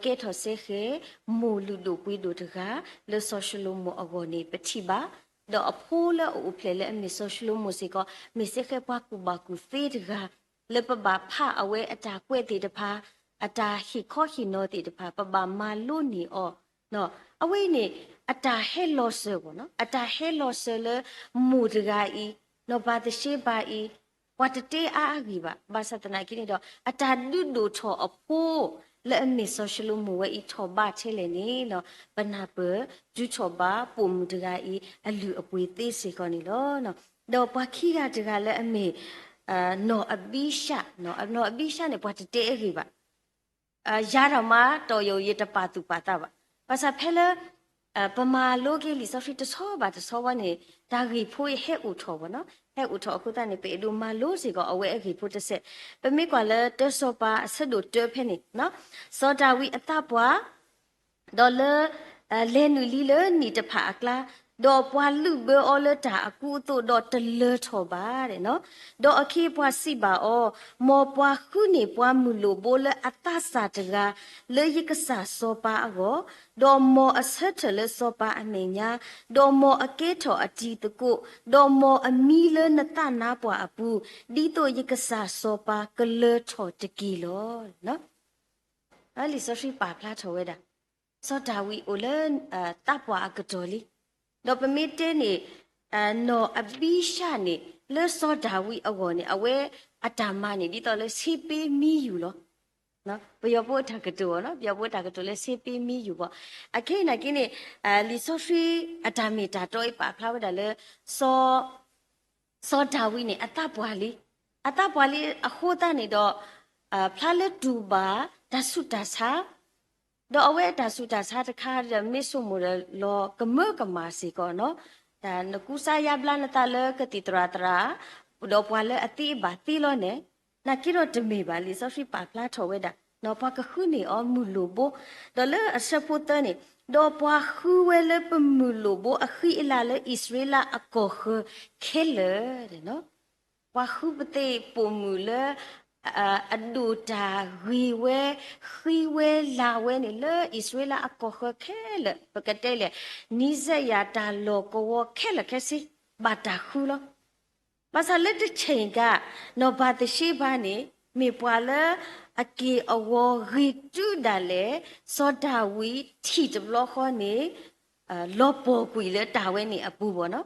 ကဲထီၣ်စဲဃဲၤ မိၢ်လုၢ်ဒိၣ်ပှ့ၤဒိၣ်တဂၤ လၢစီၤၡလိၤမိၣ်အဂီၢ်န့ၣ် ပထံၣ်ဘၣ်. ဒီးအဖိလၢအအိၣ်ဖျဲၣ်လၢအမ့ၢ်စီၤၡလိၤမိၣ်စ့ၢ်ကီး မ့ၢ်စဲဃဲၤပှၤကူၣ်ဘၣ်ကူၣ်သ့တဂၤ လၢပဘၣ်ဖးအဝဲအတၢ်ကွဲးသ့ၣ်တဖၣ်, အတၢ်ဟ့ၣ်ခီဟ့ၣ်နီၤသ့ၣ်တဖၣ် ပဘၣ်မၤလိန့ၢ်အီၤ. အဝဲအံၤန့ၣ် အတၢ်ဟဲလီၤစၢၤဘၣ်နီၤ, အတၢ်ဟဲလီၤစၢၤလၢ မိၢ်တဂၤအံၤ, နီၢ်ဘၤသရှ့ဘၤအံၤ, ပှၤတတဲအါအါဂ့ၢ်ဘၣ်. ဘၣ်ဆၣ်သနာ်က့န့ၣ်ဒီး အတၢ်ဒုးဒိၣ်ထီၣ်အဖိ လၢအမ့ၢ်စီၤၡလိၤမိၣ်ဝဲအံၤထီၣ်ဘးထဲလဲၣ်န့ၣ်, ပနၢ်ပၢၢ်တုၤထီၣ်ဘးပိာ်မုၣ်တဂၤအံၤ အလုၢ်အပှ့ၤသ့စ့ၢ်ကီးန့ၣ်လီၤ. ဒီးပှၤခံဂၤတဂၤလၢအမ့ၢ် နီၢ်အဘံၡၢ, နီၢ်အဘံၡၢန့ၣ် ပှၤတတဲအဂ့ၢ်ဘၣ်. ယၤဒီးမး တီၢ်ယိၤယတပာ်သူၣ်ပာ်သးဘၣ်. ဘၣ်ဆၣ်ဖဲလၢ ပမၤလိက့ၤလံာ်စီဆှံတဆီဘၣ်တဆီဝဲန့ၣ် တၢ်ဂ့ၢ်ဖိအံၤဟဲအိၣ်ထီၣ်ဘၣ်နီၤ. ဟဲအိၣ်ထီၣ်အဃိသတးန့ၣ် ပအဲၣ်ဒိးမၤလိစ့ၢ်ကီးအဝဲအဂ့ၢ်ဖိတစဲး. ပမ့ၢ်ကွၢ်လၢတၢစီၤပၤအဆၢဒိၣ်တၢဖဲန့ၣ်, စီၤဒၤဝံးအသးပှၢ် ဒီးလၢ လဲၤနုာ်လံလၢနံၣ်တဖၣ်အကျါ, ဒီးပှၤလုၣ်ဘၢအီၤလၢတၢ်အကူအသိး, ဒီးတလၢထီၣ်ဘၣ်. ဒီးအခ့အပှၤစံးဘၣ်အီၤ, မ်ပှၤဃုန့ၢ်ပှၤမုၢ်လိာ်ဘိလၢအသးစၢ်တဂၤ လၢယကစၢ်စီၤပၤအဂီၢ်, ဒီးမ်အဆၢထၢၣ်လၢစီၤပၤအမဲာ်ညါ, ဒီးမ်အကဲထီၣ်အတံၤသကိး, ဒီးမ်အမံလၢနသးနါပှၢ်အပူၤ, ဒ်သိးယကစၢ်စီၤပၤကလၢထီၣ်တက့ၢ်လီၤ. လံာ်စီဆှံပာ်ဖျါထီၣ်ဝဲဒၣ် စီၤဒၤဝံးအိၣ်လၢ သးပှၢ်အကတီၢ်လံ. ဒီးပမ့ၢ်တဲန့ၣ် နီၢ်အဘံၡၢ်န့ၣ် လၢစီၤဒၤဝံးအဂီၢ်န့ၣ် အဝဲအတၢ်မၤန့ၣ် ဒ်သိးလၢဆ့ပ့မံယူၤလီၤ. ပယီၤဖိအတၢ်ကတိၤအီၤ, ပယီၤဖိအတၢ်ကတိၤလၢဆ့ပ့မံယူၤဘၣ်. အခဲအံၤနာ်က့န့ၣ် လံာ်စီဆှံအတၢ်မ့ၢ်တၢ်တီအံၤပာ်ဖျါဝဲဒၣ်လၢ စီၤ စီၤဒၤဝံးန့ၣ် အသးပှၢ်လံ. အသးပှၢ်လံအဃိသတးန့ၣ်ဒီး ဖျါလၢတူၢ်ဘၣ်တၢ်ဆူးတၢ်ဆါ, ဒီးအဝဲအတၢ်ဆူးတၢ်ဆါတခါဒီး မ့ၢ်ဆိကမိၣ်ဒီးလီၤကမၢကမၣ်စ့ၢ်ကီးနီၤ, တၢ်နကူစါယါဘျါနသးလၢကသံၣ်သရၣ်သရၣ်, ဒီးပှၤလၢအသ့အဘၣ်သ့လီၤန့ၣ်, နာ်က့ဒီးတမ့ၢ်ဘၣ်. လံာ်စီဆှံပာ်ဖျါထီၣ်ဝဲဒၣ် ပှၤကဃုန့ၢ်အီၤမုၢ်လိာ်ဘိ, ဒီးလၢအဆၢဖိသၢန့ၣ်, ဒီးပှၤဃုဝဲလၢပမုၢ်လိာ်ဘိအဃံအလၤလၢအံၣ်စရ့လးအကီၢ်ဃၢၤခဲလၢာ် ပှၤဃုပသ့ၣ်ပိာ်မုၣ်လၢ အဒိၣ်တၢ်ဂ့ၤဝဲ, ဃံဝဲလၤဝဲန့ၣ် လၢအံၣ်စရ့လးအကီၢ်ဃၢၤခဲလၢာ်, ပကတဲလဲၣ်, နံၤစဲယၤတၢ်လီၢ်ကဝီၤခဲလၢာ်ခဲဆ့ ဘၣ်တၢ်ဃုလီၤ. ဘၣ်ဆၣ်လၢတဆဲးကး နီၢ်ဘၤသရှ့ဘၤန့ၣ် မ့ၢ်ပှၤလၢအက့ၢ်အဂီၤဂ့ၤတုၤဒၣ်လဲာ် စီၤဒၤဝံးထံၣ်တဘျီဃီန့ၣ် လီၤပှီၢ်ကွံာ်လၢတၢ်ဝဲန့ၣ်အပူၤဘၣ်နီၤ.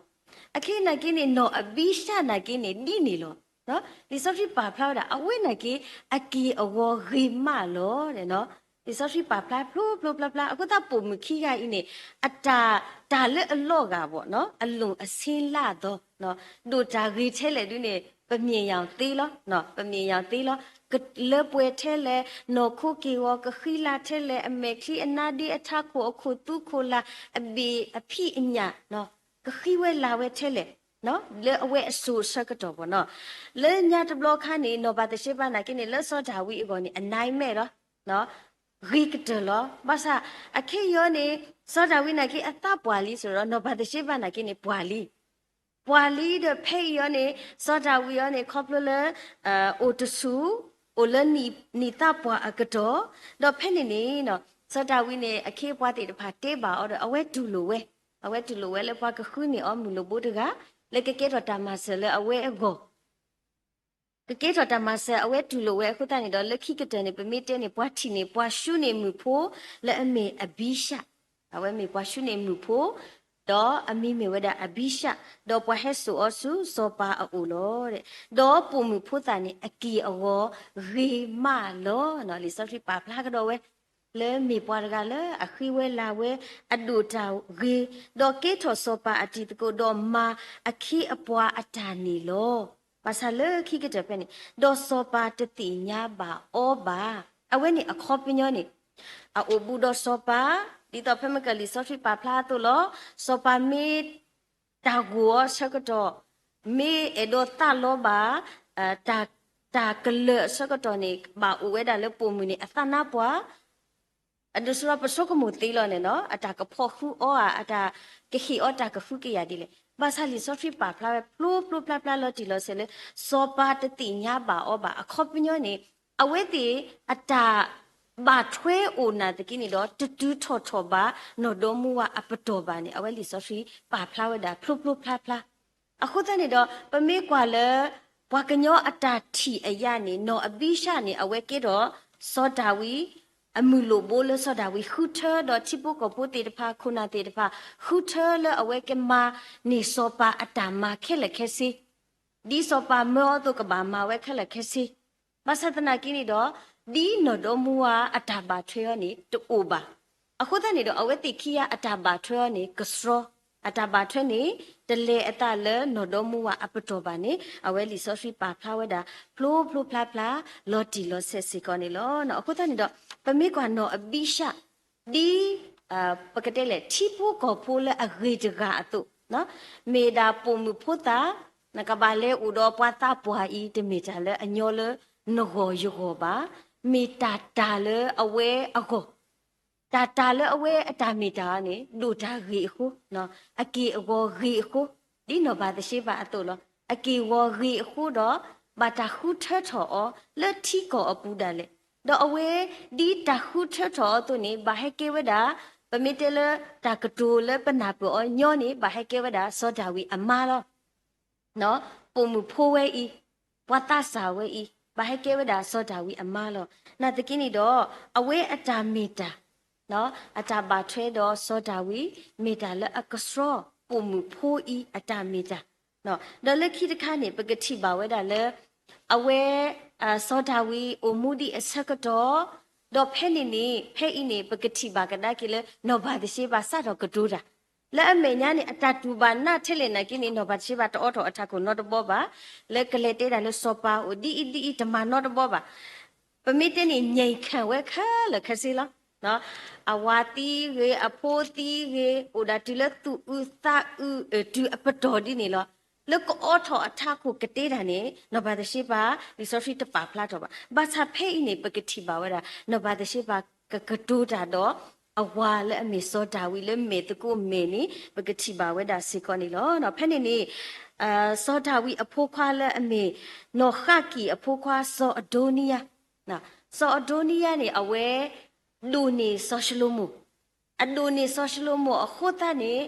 အခဲအံၤနာ်က့န့ၣ် နီၢ်အဘံၡၢ်နာ်က့န့ၣ် ဒ်န့ၣ်လီၤ. လံာ်စီဆှံပာ်ဖျါဝဲဒၣ် အဝဲနာ်က့ အက့ၢ်အဂီၤဂ့ၤမးလီၤ. လံာ်စီဆှံပာ်ဖျါဖျိဖျိဖျါဖျါ အဃိသတးပိာ်မုၣ်ခံဂၤအံၤန့ၣ် အတၢ် တၢ်လၢအလီၤဂာ်ဘၣ်နီၤ အလိၣ်အဆ့လၢအသီ ဒိၣ်တၢ်ဂ့ၤထဲလဲၣ်ဒုန့ၣ် ပမြင်ယောင်သေးလီၤ, ပမြင်ယောင်သေးလီၤ, ကလၢပှဲၤထဲလဲၣ်, နီၢ်ခိက့ၢ်ဂီၤ ကဃံလၤထဲလဲၣ်, အမဲာ်ချံအနါဒ့အထးခိၣ်အခိၣ်သူခိၣ်လာ် အဘ့ၣ်အဖံးအညၣ် ကဃံဝဲလၤဝဲထဲလဲၣ်, လၢအဝဲအစိၤအဆၢကတီၢ်ဘၣ်နီၤ. လၢညါတဘျီခါန့ၣ် နီၢ်ဘၤသရှ့ဘၤနာ်က့န့ၣ် လၢစီၤဒၤဝံးအဂီၢ်န့ၣ် အနံၤမဲာ်လီၤ ဂ့ၤကတၢၢ်လီၤ. ဘၣ်ဆၣ် အခဲအံၤန့ၣ် စီၤဒၤဝံးနာ်က့အသးပှၢ်လံစ့ၢ်ဒီး နီၢ်ဘၤသရှ့ဘၤနာ်က့န့ၣ် ပှၢ်လံ ပှၢ်လံဒီးဖဲအံၤအီၤန့ၣ် စီၤဒၤဝံးအီၤန့ၣ် ခီဖျိလၢ အိၣ်တဆူၣ် အိၣ်လၢနံၣ်သးပှၢ်အကတီၢ်, ဒီးဖဲန့ၣ်န့ၣ် စီၤဒၤဝံးန့ၣ် အခ့အပှၤသ့ၣ်တဖၣ်တဲဘၣ်အီၤဒီး အဝဲတူၢ်လိာ်ဝဲ, အဝဲတူၢ်လိာ်ဝဲလၢပှၤကဃုန့ၢ်အီၤမုၢ်လိာ်ဘိတဂၤ လၢကကဲထီၣ်တၢ်မၤစၢၤလၢအဝဲအဂီၢ် ကကဲထီၣ်တၢ်မၤစၢၤ အဝဲတူၢ်လိာ်ဝဲအဃိသတးန့ၣ်ဒီး လၢခံကတၢၢ်န့ၣ် ပမ့ၢ်တဲန့ၣ် ပှၤထံၣ်န့ၢ် ပှၤၡူန့ၢ်မုၣ်ဖိ လၢအမ့ၢ်အဘံၡၢ်, အဝဲမ့ၢ်ပှၤၡူန့ၢ်မုၣ်ဖိ, ဒီးအမံၤမ့ၢ်ဝဲဒၣ်အဘံၡၢ်, ဒီးပှၤဟဲစိာ်အီၤဆူစီၤပၤအအိၣ်လီၤ. ဒီးပိာ်မုၣ်ဖိသၣ်န့ၣ် အက့ၢ်အဂီၤဂ့ၤမးလီၤ. လံာ်စီဆှံပာ်ဖျါကဒီးဝဲ လၢမ့ၢ်ပှၤတဂၤလၢအဃံဝဲလၤဝဲ အဒိၣ်တၢ်ဂ့ၤ, ဒီးကဲထီၣ်စီၤပၤအတံၤသကိး ဒီးမၤအခ့အပှၤအတၢ်န့ၣ်လီၤ. ဘၣ်ဆၣ်လၢခံကတၢၢ်ဖဲန့ၣ် ဒီးစီၤပၤတသ့ၣ်ညါဘၣ်အီၤဘၣ်. အဝဲန့ၣ်အခီပညီန့ၣ် အအိၣ်ဘူးဒီးစီၤပၤ, ဒ်သိးဖဲမ့ၢ်ကလံာ်စီဆှံပာ်ဖျါအသိးလီၤ. စီၤပၤမ့ၢ် တၢ်ဂိၢ်အီၤအဆၢကတီၢ်, မ့ၢ်အဲၣ်ဒိးသးလီဘၣ် တၢ်ကလၢာ်အဆၢကတီၢ်န့ၣ် ဘၣ်အိၣ်ဝဲဒၣ်လၢပိာ်မုၣ်န့ၣ် အသးနါပှၢ်, အဒုးစရီပဆိကမိၣ်သ့လီၤန့ၣ်နီၤ, အတၢ်ကဖီၣ်ဃုအီၤဧါ, အတၢ်ကဟ့ၣ်အီၤတၢ်ကဃုကယာ်ဒ်လဲၣ်. ဘၣ်ဆၣ်လံာ်စီဆှံပာ်ဖျါဝဲ ဖျိဖျိဖျါဖျါလီၤတံၢ်လီၤဆဲးလၢ စီၤပၤတသ့ၣ်ညါဘၣ်အီၤဘၣ်. အခီပညီန့ၣ် အဝဲသ့ၣ်အတၢ်ဘၣ်ထွဲအိၣ်နာ်သက့န့ၣ်ဒီး တတုၤထီၣ်ထီၣ်ဘၣ် နီၢ်ဒီမါဝၤအပတီၢ်ဘၣ်န့ၣ် အဝဲလံာ်စီဆှံပာ်ဖျါဝဲဒၣ် ဖျိဖျိဖျါဖျါ. အဃိသတးန့ၣ်ဒီး ပမ့ၢ်ကွၢ်လၢ ပှၤကညီအတၢ်ထံၣ်အယါန့ၣ် နီၢ်အဘံၡၢ်န့ၣ် အဝဲကဲထီၣ် စီၤဒၤဝံး အမုၢ်လိၣ်ဘိလၢစီၤဒၤဝံးဃုထၢ ဒီးထံဖိကီၢ်ဖိသ့ၣ်တဖၣ် ခိၣ်နၢ်သ့ၣ်တဖၣ် ဃုထၢလၢအဝဲကမၤန့ၢ်စီၤပၤအတၢ်မၤခဲလၢာ်ခဲဆ့ ဒ်စီၤပၤမၢအီၤအသိးကဘၣ်မၤဝဲခဲလၢာ်ခဲဆ့. ဘၣ်ဆၣ်သနာ်က့န့ၣ်ဒီး ဒ်နီၢ်ဒီမါဝၤအတၢ်ဘၣ်ထွဲအီၤန့ၣ် တအိၣ်ဘၣ်. အဃိသတးန့ၣ်ဒီး အဝဲသ့ၣ်ခံဂၤအတၢ်ဘၣ်ထွဲအီၤန့ၣ် ကဆှီ, အတၢ်ဘၣ်ထွဲန့ၣ် တလဲၤအသးလၢနီၢ်ဒီမါဝၤအပတီၢ်ဘၣ်န့ၣ် အဝဲလံာ်စီဆှံပာ်ဖျါဝဲဒၣ် ဖျိဖျိဖျါဖျါ လီၤတံၢ်လီၤဆဲးစ့ၢ်ကီးန့ၣ်လီၤ. အဃိသတးန့ၣ်ဒီး ပမ့ၢ်ကွၢ်နီၢ်အဘံၡၢ် ဒ် ပကတဲလဲၣ် ထံဖိကီၢ်ဖိလၢအဂ့ၤတဂၤအသိး, မ့ၢ်ဒၣ်ပိာ်မုၣ်ဖိသၣ်, နကဘၣ်လဲၤအိၣ်ဒီးပှၤသးပှၢ်အံၤ တမ့ၢ်တၢ်လၢအညီလၢနဂီၢ်ယဂီၢ်ဘၣ်, မ့ၢ်တၢ်တၢ်လၢအဝဲအဂီၢ် တၢ်တၢ်လၢအဝဲအတၢ်မ့ၢ်တၢ်န့ၣ် ဒိၣ်တၢ်ဂ့ၢ်အဃိ, အက့ၢ်အဂီၤဂ့ၢ်အဃိ, ဒ်နီၢ်ဘၤသရှ့ဘၤအသိးလီၤ. အက့ၢ်အဂီၤဂ့ၢ်အဃိဒီး ဘၣ်တၢ်ဃုထၢထီၣ်အီၤလၢထံကီၢ်အပူၤဒၣ်လဲာ်. ဒီးအဝဲ ဒ်တၢ်ဃုထၢထီၣ်အီၤအသိးန့ၣ် ဘၣ်ဟဲကဲဝဲဒၣ် ပမ့ၢ်တဲလၢတၢ်ကတိၤလၢပနၢ်ပၢၢ်အီၤညီန့ၣ် ဘၣ်ဟဲကဲဝဲဒၣ်စီၤဒၤဝံးအမါလီၤ. ပိာ်မုၣ်ဖိဝဲအံၤ, ပှၤသးစၢ်ဝဲအံၤ ဘၣ်ဟဲကဲဝဲဒၣ်စီၤဒၤဝံးအမါလီၤ. နာ်သက့န့ၣ်ဒီး အဝဲအတၢ်မ့ၢ်တၢ်, အတၢ်ဘၣ်ထွဲဒီးစီၤဒၤဝံး မ့ၢ်တၢ်လၢအကဆှီ ပိာ်မုၣ်ဖိအံၤအတၢ်မ့ၢ်တၢ်, ဒီးလၢခံတခါန့ၣ် ပကထံၣ်ဘၣ်ဝဲဒၣ်လၢ အဝဲ စီၤဒၤဝံးအိၣ်မူဒံးအဆၢကတီၢ်, ဒီးဖဲန့ၣ်န့ၣ် ဖဲအံၤန့ၣ် ပကထံၣ်ဘၣ်ကဒါက့ၤလၢ နီၢ်ဘၤသရှ့ဘၤစးထီၣ်ကတိၤတၢ် လၢအမဲာ်ညါန့ၣ် အတၢ်တူၢ်ဘၣ်နးထဲလဲၣ်နာ်က့န့ၣ် နီၢ်ဘၤသရှ့ဘၤတအိးထီၣ်အထးခိၣ်နီတဘီဘၣ်, လၢကလဲၤတဲတၢ်လၢစီၤပၤအိၣ်ဒ်အံၤဒ်အံၤတမၤနီတဘီဘၣ်. ပမ့ၢ်တဲန့ၣ် ငြိမ်ခံဝဲခဲလၢာ်ခဲဆ့လီၤ. အဝၤသံဂ့ၤ အဖိသံဂ့ၤ အိၣ်ဒၣ်တုၤလၢသူၣ်အုးသးအုး တုၤအပတီၢ်ဒ်န့ၣ်လီၤ. လၢကအိးထီၣ်အထးခိၣ်ကတဲတၢ်န့ၣ် နီၢ်ဘၤသရှ့ဘၤ လံာ်စီဆှံတပာ်ဖျါထီၣ်ဘၣ်. ဘၣ်ဆၣ်ဖဲအံၤန့ၣ် ပကထံၣ်ဘၣ်ဝဲဒၣ် နီၢ်ဘၤသရှ့ဘၤကကတိၤတၢ်ဒီး အဝၤလၢအမ့ၢ်စီၤဒၤဝံးလၢမဲာ်သကိးမဲာ်န့ၣ် ပကထံၣ်ဘၣ်ဝဲဒၣ်စ့ၢ်ကီးန့ၣ်လီၤ. ဖဲန့ၣ်န့ၣ် စီၤဒၤဝံးအဖိခွါလၢအမ့ၢ် နီၢ်ဃၣ်ကံၣ်အဖိခွါစီၤအဒိနံယၤ, စီၤအဒိနံယၤန့ၣ် အဝဲ ဒိၣ်န့ၢ်စီၤၡလိၤမိၣ်, အဒိၣ်န့ၢ်စီၤၡလိၤမိၣ်အဃိသတးန့ၣ်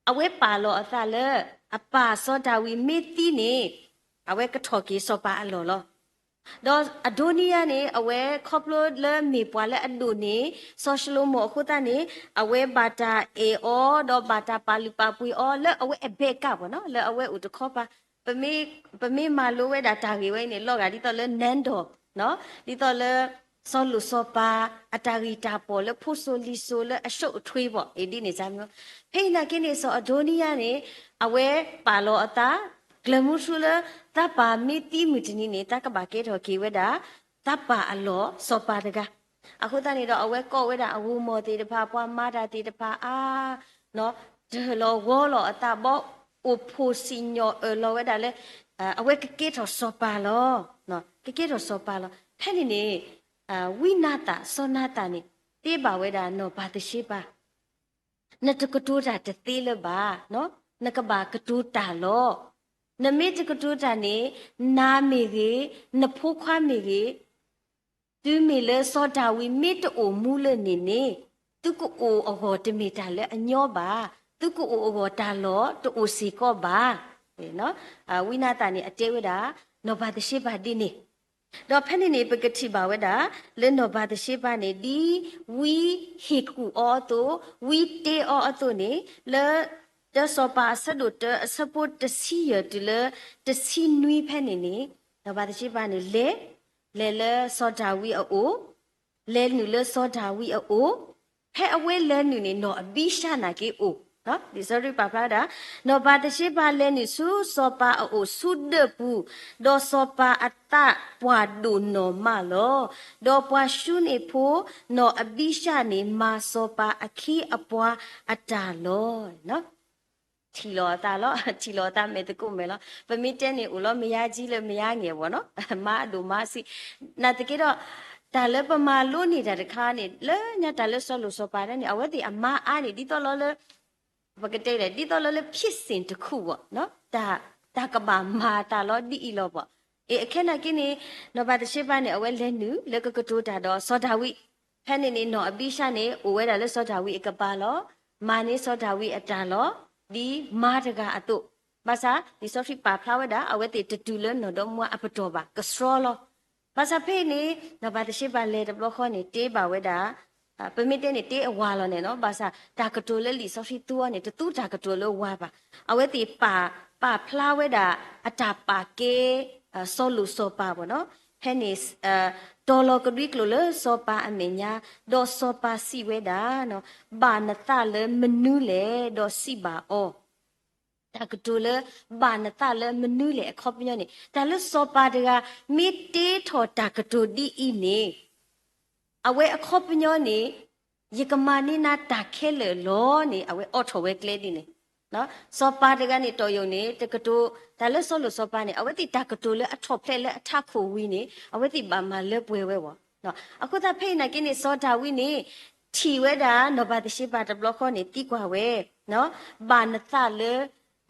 အဝဲပာ်လီၤအသးလၢ အပၢ်စီၤဒၤဝံးမ့ၢ်သံန့ၣ် အဝဲကထီၣ်က့ၤစီၤပၤအလီၢ်လီၤ. ဒီးအဒိနံယၤန့ၣ် အဝဲခီဖျိလၢမ့ၢ်ပှၤလၢအဒိၣ်န့ၢ် စီၤၡလိၤမိၣ်အဃိသတးန့ၣ် အဝဲဘၣ်တၢ်အဲၣ်အီၤ ဒီးဘၣ်တၢ်ပာ်လုၢ်ပာ်ပှ့ၤအီၤ လၢအဝဲအဘဲကၣ်ပနီၤ လၢအဝဲအိၣ်တခီပၤ, ပမ့ၢ်မၤလိဝဲဒၣ်တၢ်ဂ့ၢ်ဝဲအံၤန့ၣ် လီၤဂာ်ဒ်သိးလၢ နန်းတော်, ဒ်သိးလၢ စီၤလိၣ်စီၤပၤ အတၢ်ဂံၢ်တၢ်ဘါလၢဖိစိၤလံၤစိၤလၢအရှုပ်းအထွေးဘၣ် အံၤဒ်န့ၣ် ဖဲအံၤနာ်က့န့ၣ် စီၤအဒိနံယၤန့ၣ် အဝဲပာ်လီၤအသး ကျၢၤမုဆူလၢ သးပၢ်မ့ၢ်သံမုၢ်တနံၤန့ၣ် သးကဘၣ်ကဲထီၣ်က့ၤဝဲဒၣ် သးပၢ်အလီၢ်စီၤပၤတဂၤ. အဃိသတးန့ၣ်ဒီး အဝဲကိးဝဲဒၣ်အဂီၢ်မီၢ်သ့ၣ်တဖၣ် ပှၤမၤတၢ်သ့ၣ်တဖၣ်အါ တၢၢ်လီၤဂီၤလီၤအသးဘီ အိၣ်ဖှိၣ်စံၣ်ညီၣ်အၢၣ်လီၤဝဲဒၣ်လၢ အဝဲကကဲထီၣ်စီၤပၤလီၤ. ကကဲထီၣ်စီၤပၤလီၤ. ဖဲန့ၣ်န့ၣ် ဝံနၤသၣ် စီၤနၤသၣ်န့ၣ် တဲဘၣ်ဝဲဒၣ်နီၢ်ဘၤသရှ့ဘၤ နတကတိၤတၢ်တသ့လၢၤဘၣ်, နကဘၣ်ကတိၤတၢ်လီၤ. နမ့ၢ်တကတိၤတၢ်န့ၣ် နၤမ့ၢ်ဂ့ၤ, နဖိခွါမ့ၢ်ဂ့ၤ, တုၤမ့ၢ်လၢစီၤဒၤဝံးမ့ၢ်တအိၣ်မူလၢန့ၣ်န့ၣ် သုကအိၣ်အဂီၢ်တမ့ၢ်တၢ်လၢအညီဘၣ်, သုကအိၣ်အဂီၢ်တၢ်လီၢ်တအိၣ်စ့ၢ်ကီးဘၣ်. ဝံနၤသၣ်န့ၣ် အတဲဝဲဒၣ် နီၢ်ဘၤသရှ့ဘၤဒ်န့ၣ် ဒီးဖဲန့ၣ်န့ၣ် ပကထံၣ်ဘၣ်ဝဲဒၣ် လၢနီၢ်ဘၤသရှ့ဘၤန့ၣ် ဒ်ဝံဟ့ၣ်ကူၣ်အီၤအသိး, ဝံတဲအီၤအသိးန့ၣ် လၢ တၢစီၤပၤအဆၢဒိၣ်တၢ အဆၢဖိတဆံယဲၢ်တုၤလၢ တဆံနွံဖဲန့ၣ်န့ၣ် နီၢ်ဘၤသရှ့ဘၤန့ၣ် လဲၤ, လဲၤလၢစီၤဒၤဝံးအအိၣ်, လဲၤနုာ်လၢစီၤဒၤဝံးအအိၣ်, ဖဲအဝဲလဲၤနုာ်န့ၣ် နီၢ်အဘံၡါနာ်က့အိၣ်, လံာ်စီဆှံပာ်ဖျါဝဲဒၣ် နီၢ်ဘၤသရှ့ဘၤလဲၤနုာ်ဆူစီၤပၤအအိၣ်ဆူဒၢးပူၤ, ဒီးစီၤပၤအသးပှၢ်ဒိၣ်နီၢ်မးလီၤ. ဒီးပှၤၡူန့ၣ်ဖိ နီၢ်အဘံၡါန့ၣ် မၤစီၤပၤအခ့အပှၤအတၢ်လီၤ. ထံၣ်လီၤအသးလီၤ, ထံၣ်လီၤအသးမဲာ်သကိးမဲာ်လီၤ. ပမ့ၢ်တဲန့ၣ်အိၣ်လီၤ မယါကၠံလၢမယါငဲၢ်ဘၣ်နီၤ, မါအဒိၣ်မါအဆံး, နာ်သက့ဒီး တၢ်လၢပမၤလိန့ၢ်တၢ်တခါန့ၣ် လၢညါတၢ်လၢစီၤလိၣ်စီၤပၤန့ၣ် အဝဲသ့ၣ်အမါအါန့ၣ် ဒ်သိးလီၤလၢ ပကတဲလဲၣ် ဒ်သိးလီၤလၢ ဖြစ်စဉ်တစ်ခုပေါ့နော်, တၢ်ကဘၣ်မၤတၢ်လီၤဒ်အံၤလီၤဘၣ်. အခဲနာ်က့န့ၣ် နီၢ်ဘၤသရှ့ဘၤန့ၣ် အဝဲလဲၤနုာ်လၢကကတိၤတၢ်ဒီးစီၤဒၤဝံး, ဖဲန့ၣ်န့ၣ် နီၢ်အဘံၡါန့ၣ် အိၣ်ဝဲဒၣ်လၢစီၤဒၤဝံးအကပၤလီၤ. မၤန့ၢ်စီၤဒၤဝံးအတၢ်လီၤ, ဒ်မါတဂၤအသိး, ဘၣ်ဆၣ် လံာ်စီဆှံပာ်ဖျါဝဲဒၣ် အဝဲသ့ၣ်တတုၤလၢနီၢ်ဒီမါအပတီၢ်ဘၣ်, ကဆှီလီၤ. ဘၣ်ဆၣ်ဖဲအံၤန့ၣ် နီၢ်ဘၤသရှ့ဘၤလဲၤတဘျီဃီန့ၣ် တဲဘၣ်ဝဲဒၣ် ပမ့ၢ်တဲန့ၣ် တဲအဝၤလီၤန့ၣ်နီၤ, ဘၣ်ဆၣ်တၢ်ကတိၤလၢလံာ်စီဆှံသူအီၤန့ၣ် တသူတၢ်ကတိၤလၢဝၤဘၣ်. အဝဲသ့ၣ်ပာ်ဖျါဝဲဒၣ် အတၢ်ပာ်ကဲ စီၤလိၣ်စီၤပၤဘၣ်နီၤ, ဖဲန့ၣ် တီၤလီၤကဒွံကျိာ်လၢစီၤပၤအမဲာ်ညါ, ဒီးစီၤပၤစံးဝဲဒၣ်, ဘၣ်နသးလၢမနုၤလဲၣ်, ဒီးစံးဘၣ်အီၤ တၢ်ကတိၤလၢ ဘၣ်နသးလၢမနုၤလဲၣ်အခီပညီန့ၣ် တၢ်လၢစီၤပၤတဂၤ မ့ၢ်တဲထီၣ်တၢ်ကတိၤဒ်အံၤန့ၣ် အဝဲအခီပညီန့ၣ် ယကမၤန့ၢ်နၤတၢ်ခဲလၢာ်လီၤန့ၣ် အဝဲအိးထီၣ်ဝဲကျဲဒ်န့ၣ်. စီၤပၤတဂၤန့ၣ် တီၢ်ယိာ်န့ၣ် တကတိၤ တၢ်လၢစီၤလိၣ်စီၤပၤန့ၣ် အဝဲသ့ၣ်တၢ်ကတိၤလၢအထီၣ်ဖျဲးလၢအထးခိၣ်ဝံၤန့ၣ် အဝဲသ့ၣ်ဘၣ်မၤလၢပှဲၤဝဲဝဲ. အဃိသတးဖဲအံၤနာ်က့န့ၣ် စီၤဒၤဝံးန့ၣ် ထံၣ်ဝဲဒၣ် နီၢ်ဘၤသရှ့ဘၤတဘျီဃီန့ၣ် သံကွၢ်ဝဲ, ဘၣ်နသးလၢ,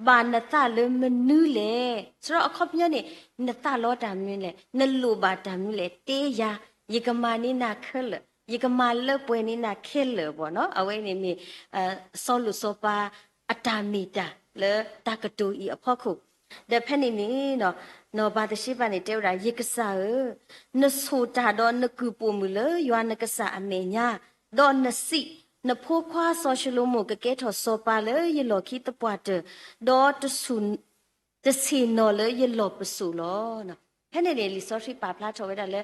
ဘၣ်နသးလၢမနုၤလဲၣ်. စရီအခီပညီန့ၣ်, နသးလီတၢ်မနုၤလဲၣ်, နလိၣ်ဘၣ်တၢ်မနုၤလဲၣ်, တဲယၤ, ယကမၤန့ၢ်နၤခဲလၢာ်, ယကမၤလၢပှဲၤန့ၢ်နၤခဲလၢာ်ဘၣ်နီၤ. အဝဲန့ၣ်မ့ၢ် စီၤလိၣ်စီၤပၤအတၢ်မ့ၢ်တၢ်လၢတၢ်ကတိၤအံၤအဖီခိၣ်, ဒီးဖဲန့ၣ်န့ၣ် နီၢ်ဘၤသရှ့ဘၤန့ၣ် တဲဝဲဒၣ်, ယကစၢ်ဧၢ, နဆိၣ်တၢ်ဒီးနကုၢ်ပိာ်မုၣ်လၢယွၤနကစၢ်အမဲာ်ညါ, ဒီးနစံး, နဖိခွါစီၤၡလိၤမိၣ်ကကဲထီၣ်စီၤပၤလၢယလီၢ်ခံသပှၢ်တၢၢ်, ဒီးတဆူၣ် တဆ့ၣ်နီၤလၢယလီၢ်ပစိာ်လီၤ. ဖဲန့ၣ်န့ၣ် လံာ်စီဆှံပာ်ဖျါထီၣ်ဝဲဒၣ်လၢ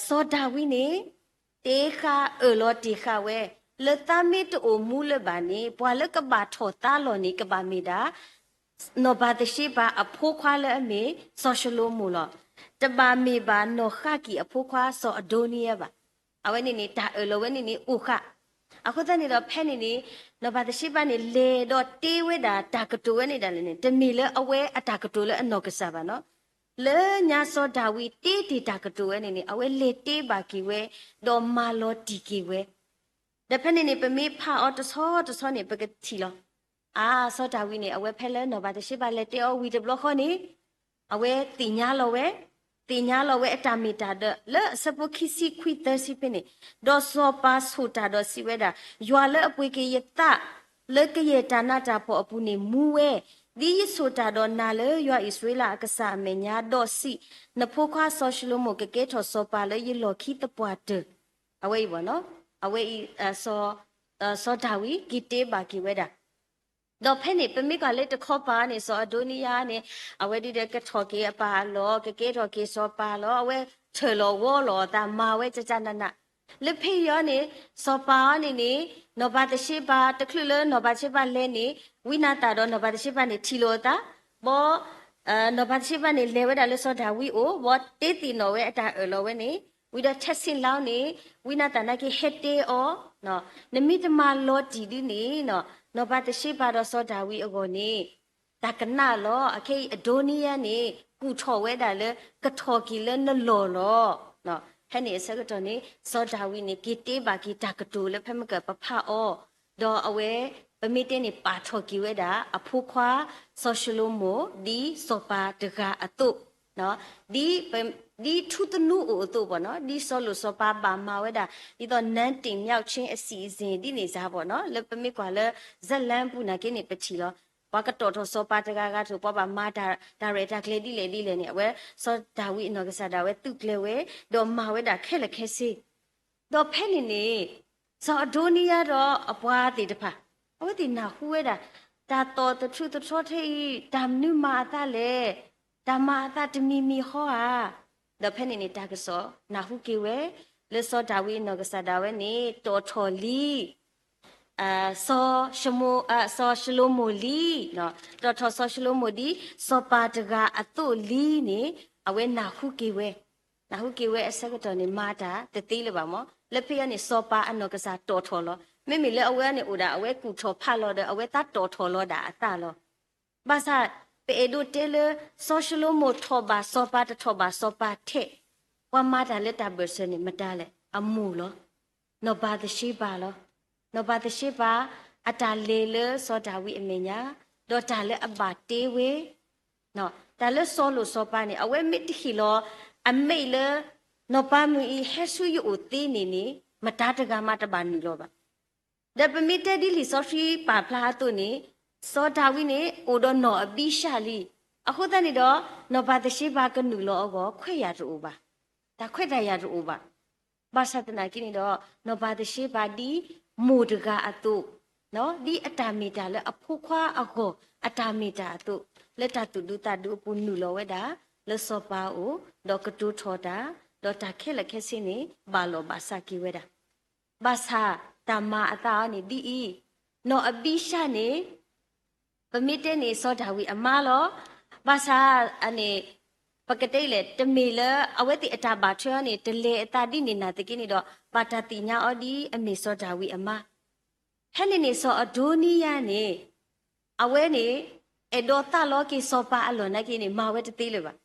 စီၤဒၤဝံးန့ၣ် တ့ဃာ်အၢၣ်လီၤတ့ၢ်ဃာ်ဝဲ, လၢသးမ့ၢ်တအိၣ်မူလၢၤဘၣ်န့ၣ် ပှၤလၢကဘၣ်ထီၣ်သါလီၢ်န့ၣ် ကဘၣ်မ့ၢ်ဒၣ် နီၢ်ဘၤသရှ့ဘၤအဖိခွါလၢအမ့ၢ်စီၤၡလိၤမိၣ်လီၤ. တဘၣ်မ့ၢ်ဘၣ်နီၢ်ဃးကံၢ်အဖိခွါစီၤအဒိနံယၤဘၣ်. အဝဲန့ၣ်န့ၣ် တၢ်အၢၣ်လီၤဝဲန့ၣ်န့ၣ်အိၣ်ဃာ်. အဃိသတးန့ၣ်ဒီး ဖဲန့ၣ်န့ၣ် နီၢ်ဘၤသရှ့ဘၤန့ၣ် လဲၤဒီးတ့ဝဲဒၣ်တၢ်ကတိၤဝဲန့ၣ်ဒၣ်လဲာ်န့ၣ် တမ့ၢ်လၢအဝဲအတၢ်ကတိၤလၢအနီၢ်ကစၢ်ဘၣ်နီၤ. လၢညါစီၤဒၤဝံးတ့တ့ၢ်တၢ်ကတိၤဝဲန့ၣ်န့ၣ် အဝဲလဲၤတ့ဘၣ်က့ၤဝဲ, ဒီးမၤလီၤတံၢ်က့ၤဝဲ ဒီးဖဲန့ၣ်န့ၣ် ပမ့ၢ်ဖးအီၤတဆီတဆီန့ၣ် ပကထံၣ်လီၤ. အါ, စီၤဒၤဝံးန့ၣ် အဝဲဖဲလၢနီၢ်ဘၤသရှ့ဘၤလဲၤတ့အီၤဝံၤတဘျီဃီန့ၣ် အဝဲသ့ၣ်ညါလီၤဝဲ, သ့ၣ်ညါလီၤဝဲအတၢ်မ့ၢ်တၢ်ဒီး လၢအဆၢဖိခံဆံခွံသၢဆံဖဲန့ၣ်, ဒီးစီၤပၤဆိၣ်တၢ်ဒီးစံးဝဲဒၣ်, ယွၤလၢအပှ့ၤက့ၤယသး လၢကယဲၢ်တၢ်နးတၢ်ဖှီၣ်အပူၤန့ၣ်မူဝဲ, ဒ်ယဆိၣ်တၢ်ဒီးနၤလၢယွၤအံၣ်စရ့လးအကစၢ်အမဲာ်ညါဒီးစံး, နဖိခွါစီၤၡလိၤမိၣ်ကကဲထီၣ်စီၤပၤလၢယလီၢ်ခံသပှၢ်တၢၢ်. အဝဲအံၤဘၣ်နီၤ, အဝဲအံၤ စီၤဒၤဝံးက့ၤတ့ဘၣ်က့ၤဝဲဒၣ် ဒီးဖဲန့ၣ် ပမ့ၢ်ကွၢ်လၢတခီပၤန့ၣ် စီၤအဒိနံယၤန့ၣ် အဝဲဒုးဒီးကထီၣ်က့ၤအပၢ်အလီၢ်, ကကဲထီၣ်က့ၤစီၤပၤလီၤ, အဝဲထၢၣ်လီၤဝီလီၤအသး မၤဝဲကကနးနး, လၢဖဲအံၤအီၤန့ၣ် စီၤပၤအီၤန့ၣ်န့ၣ် နီၢ်ဘၤသရှ့ဘၤ တချုးလၢနီၢ်ဘၤသရှ့ဘၤလဲၤန့ၣ် ဝံနၤသၣ်ဒီးနီၢ်ဘၤသရှ့ဘၤန့ၣ်ထံၣ်လိာ်အသး, ဘီ နီၢ်ဘၤသရှ့ဘၤန့ၣ်လဲၤဝဲဒၣ်လၢစီၤဒၤဝံးအအိၣ်, ဘီတ့သ့ၣ်နီၣ်ဝဲအတၢ်အၢၣ်လီၤဝဲန့ၣ်, ဝံၤဒီးထဲးဆ့ၣ်လါန့ၣ် ဝံနၤသၣ်နာ်က့ဟဲတ့အီၤ, နမ့ၢ်တမၤလီၤတံၢ်ဒ်န့ၣ် နီၢ်ဘၤသရှ့ဘၤဒီးစီၤဒၤဝံးအဂီၢ်န့ၣ် တၢ်ကနၣ်လီၤ. အခဲအံၤအဒိနံယၤန့ၣ် ကူၣ်ထီၣ်ဝဲဒၣ်လၢကထီၣ်က့ၤလၢနလီၢ်လီၤ. ဖဲန့ၣ်အဆၢကတီၢ်န့ၣ် စီၤဒၤဝံးန့ၣ် က့ၤတ့ဘၣ်က့ၤတၢ်ကတိၤလၢဖဲမ့ၢ်ကပဖးအီၤ, ဒီးအဝဲ ပမ့ၢ်တဲန့ၣ် ပာ်ထီၣ်က့ၤဝဲဒၣ် အဖိခွါစီၤၡလိၤမိၣ် ဒ်စီၤပၤတဂၤအသိး, ဒ် ဒ်ထူသနူအိၣ်အသိးဘၣ်နီၤ, ဒ်စီၤလိၣ်စီၤပၤဘၣ်မၤဝဲဒၣ် ဒ်သိး နန်းတင်မြောက်ခြင်းအစီအစဉ် ဒ်န့ၣ်စ့ၢ်ဘၣ်နီၤ, လၢပမ့ၢ်ကွၢ်လၢ ဇာတ်လမ်း ပူၤနာ်က့န့ၣ် ပထံၣ်လီၤ. ပှၤကတီၢ်ထီၣ်စီၤပၤတဂၤဂၤထီၣ် ပှၤဘၣ်မၤတၢ်ရဲၣ်တၢ်ကျဲၤဒ်လဲၣ်ဒ်လဲၣ်န့ၣ် အဝဲ စီၤဒၤဝံးအနီၢ်ကစၢ်ဒၣ်ဝဲသုးကျဲၤဝဲ ဒီးမၤဝဲဒၣ်ခဲလၢာ်ခဲဆ့ ဒီးဖဲန့ၣ်န့ၣ် စီၤအဒိနံယၤဒီးအပှၤသ့ၣ်တဖၣ် အဝဲသ့ၣ်နၢ်ဟူဝဲဒၣ် တၢ်သီၣ်သထူသထီထဲအံၤ တၢ်မနုၤမၤအသးလဲၣ်, တၢ်မၤအသးတမံၤမံၤဟီဧါ. ဒီးဖဲန့ၣ်န့ၣ် တၢ်ကစီၣ်နၢ်ဟူက့ၤဝဲ လၢစီၤဒၤဝံးအနီၢ်ကစၢ်ဒၣ်ဝဲန့ၣ် တီၣ်ထီၣ်လံ စီၤၡလိၤ, စီၤၡလိၤမိၣ်လံ, တီၣ်ထီၣ်စီၤၡလိၤမိၣ်ဒ် စီၤပၤတဂၤအသိးလံန့ၣ် အဝဲနၢ်ဟူက့ၤဝဲ, နၢ်ဟူက့ၤဝဲအဆၢကတီၢ်န့ၣ် မၤတၢ်တသ့လၢၤဘၣ်မး, လၢဖဲအံၤန့ၣ် စီၤပၤအနီၢ်ကစၢ်တီၣ်ထီၣ်လီၤ. မ့မ့ၢ်လၢအဝဲန့ၣ်အိၣ်ဒၣ် အဝဲကူၣ်ထီၣ်ဖးလီၤဒီး အဝဲသးတီၣ်ထီၣ်လီၤဒၣ်အသးလီၤ. ဘၣ်ဆၣ် ပအဲၣ်ဒိးတဲလၢ စီၤၡလိၤမိၣ်ထီၣ်ဘၣ်စီၤပၤ တထီၣ်ဘၣ်စီၤပၤထဲး, ပှၤမၤတၢ်လၢတၢ်ဘၢၣ်စၢၤန့ၣ် မတၤလဲၣ်, အမိၢ်လီၤ. နီၢ်ဘၤသရှ့ဘၤလီၤ. နီၢ်ဘၤသရှ့ဘၤ အတၢ်လဲၤလၢစီၤဒၤဝံးအမဲာ်ညါ, ဒီးတၢ်လၢအဘၣ်တ့ဝဲ, တၢ်လၢစီၤလိၣ်စီၤပၤန့ၣ် အဝဲမ့ၢ်တဟ့ၣ်လီၤ အမိၣ်လၢ နီၢ်ပၤမုၣ်အံၤ ဟဲဆူယအိၣ်သ့န့ၣ်န့ၣ် မတၤတဂၤမးတဘၣ်နုာ်လီၤဘၣ်. ဒီးပမ့ၢ်တဲဒ်လံာ်စီဆှံပာ်ဖျါအသိးန့ၣ် စီၤဒၤဝံးန့ၣ် အိၣ်ဒီးနီၢ်အဘံၡၢ်လံ. အဃိသတးန့ၣ်ဒီး နီၢ်ဘၤသရှ့ဘၤကနုာ်လီၤအဂီၢ် ခွဲးယာ်တအိၣ်ဘၣ်. တၢ်ခွဲးတၢ်ယာ်တအိၣ်ဘၣ်. ဘၣ်ဆၣ်သနာ်က့န့ၣ်ဒီး နီၢ်ဘၤသရှ့ဘၤဒ်မိၢ်တဂၤအသိး, ဒ်အတၢ်မ့ၢ်တၢ်လၢအဖိခွါအဂီၢ် အတၢ်မ့ၢ်တၢ်အသိး, လၢတၢ်သူၣ်ဒူသးဒူအပူၤနုာ်လီၤဝဲဒၣ် လၢစီၤပၤအအိၣ်, ဒီးကတိၤထီၣ်တၢ်, ဒီးတၢ်ခဲလၢာ်ခဲဆ့န့ၣ် ဘၣ်လီၤဘၣ်စးက့ၤဝဲဒၣ်. ဘၣ်ဆၣ်တၢ်မၤအသးအီၤန့ၣ်ဒ်အံၤ, နီၢ်အဘံၡၢ်န့ၣ် ပမ့ၢ်တဲန့ၣ် စီၤဒၤဝံးအမါလီၤ. ဘၣ်ဆၣ်န့ၣ် ပကတဲလဲၣ် တမ့ၢ်လၢအဝဲသ့ၣ်အတၢ်ဘၣ်ထွဲအီၤန့ၣ် တလဲၤအသးဒ်န့ၣ်နာ်သက့န့ၣ်ဒီး ဘၣ်တၢ်သ့ၣ်ညါအီၤဒ်အမ့ၢ်စီၤဒၤဝံးအမါ. ဖဲန့ၣ်န့ၣ် စီၤအဒိနံယၤန့ၣ် အဝဲန့ၣ် အဲၣ်ဒိးသးလီက့ၤစီၤပၤအလီၢ်နာ်က့န့ၣ် မၤဝဲတသ့လၢၤဘၣ်.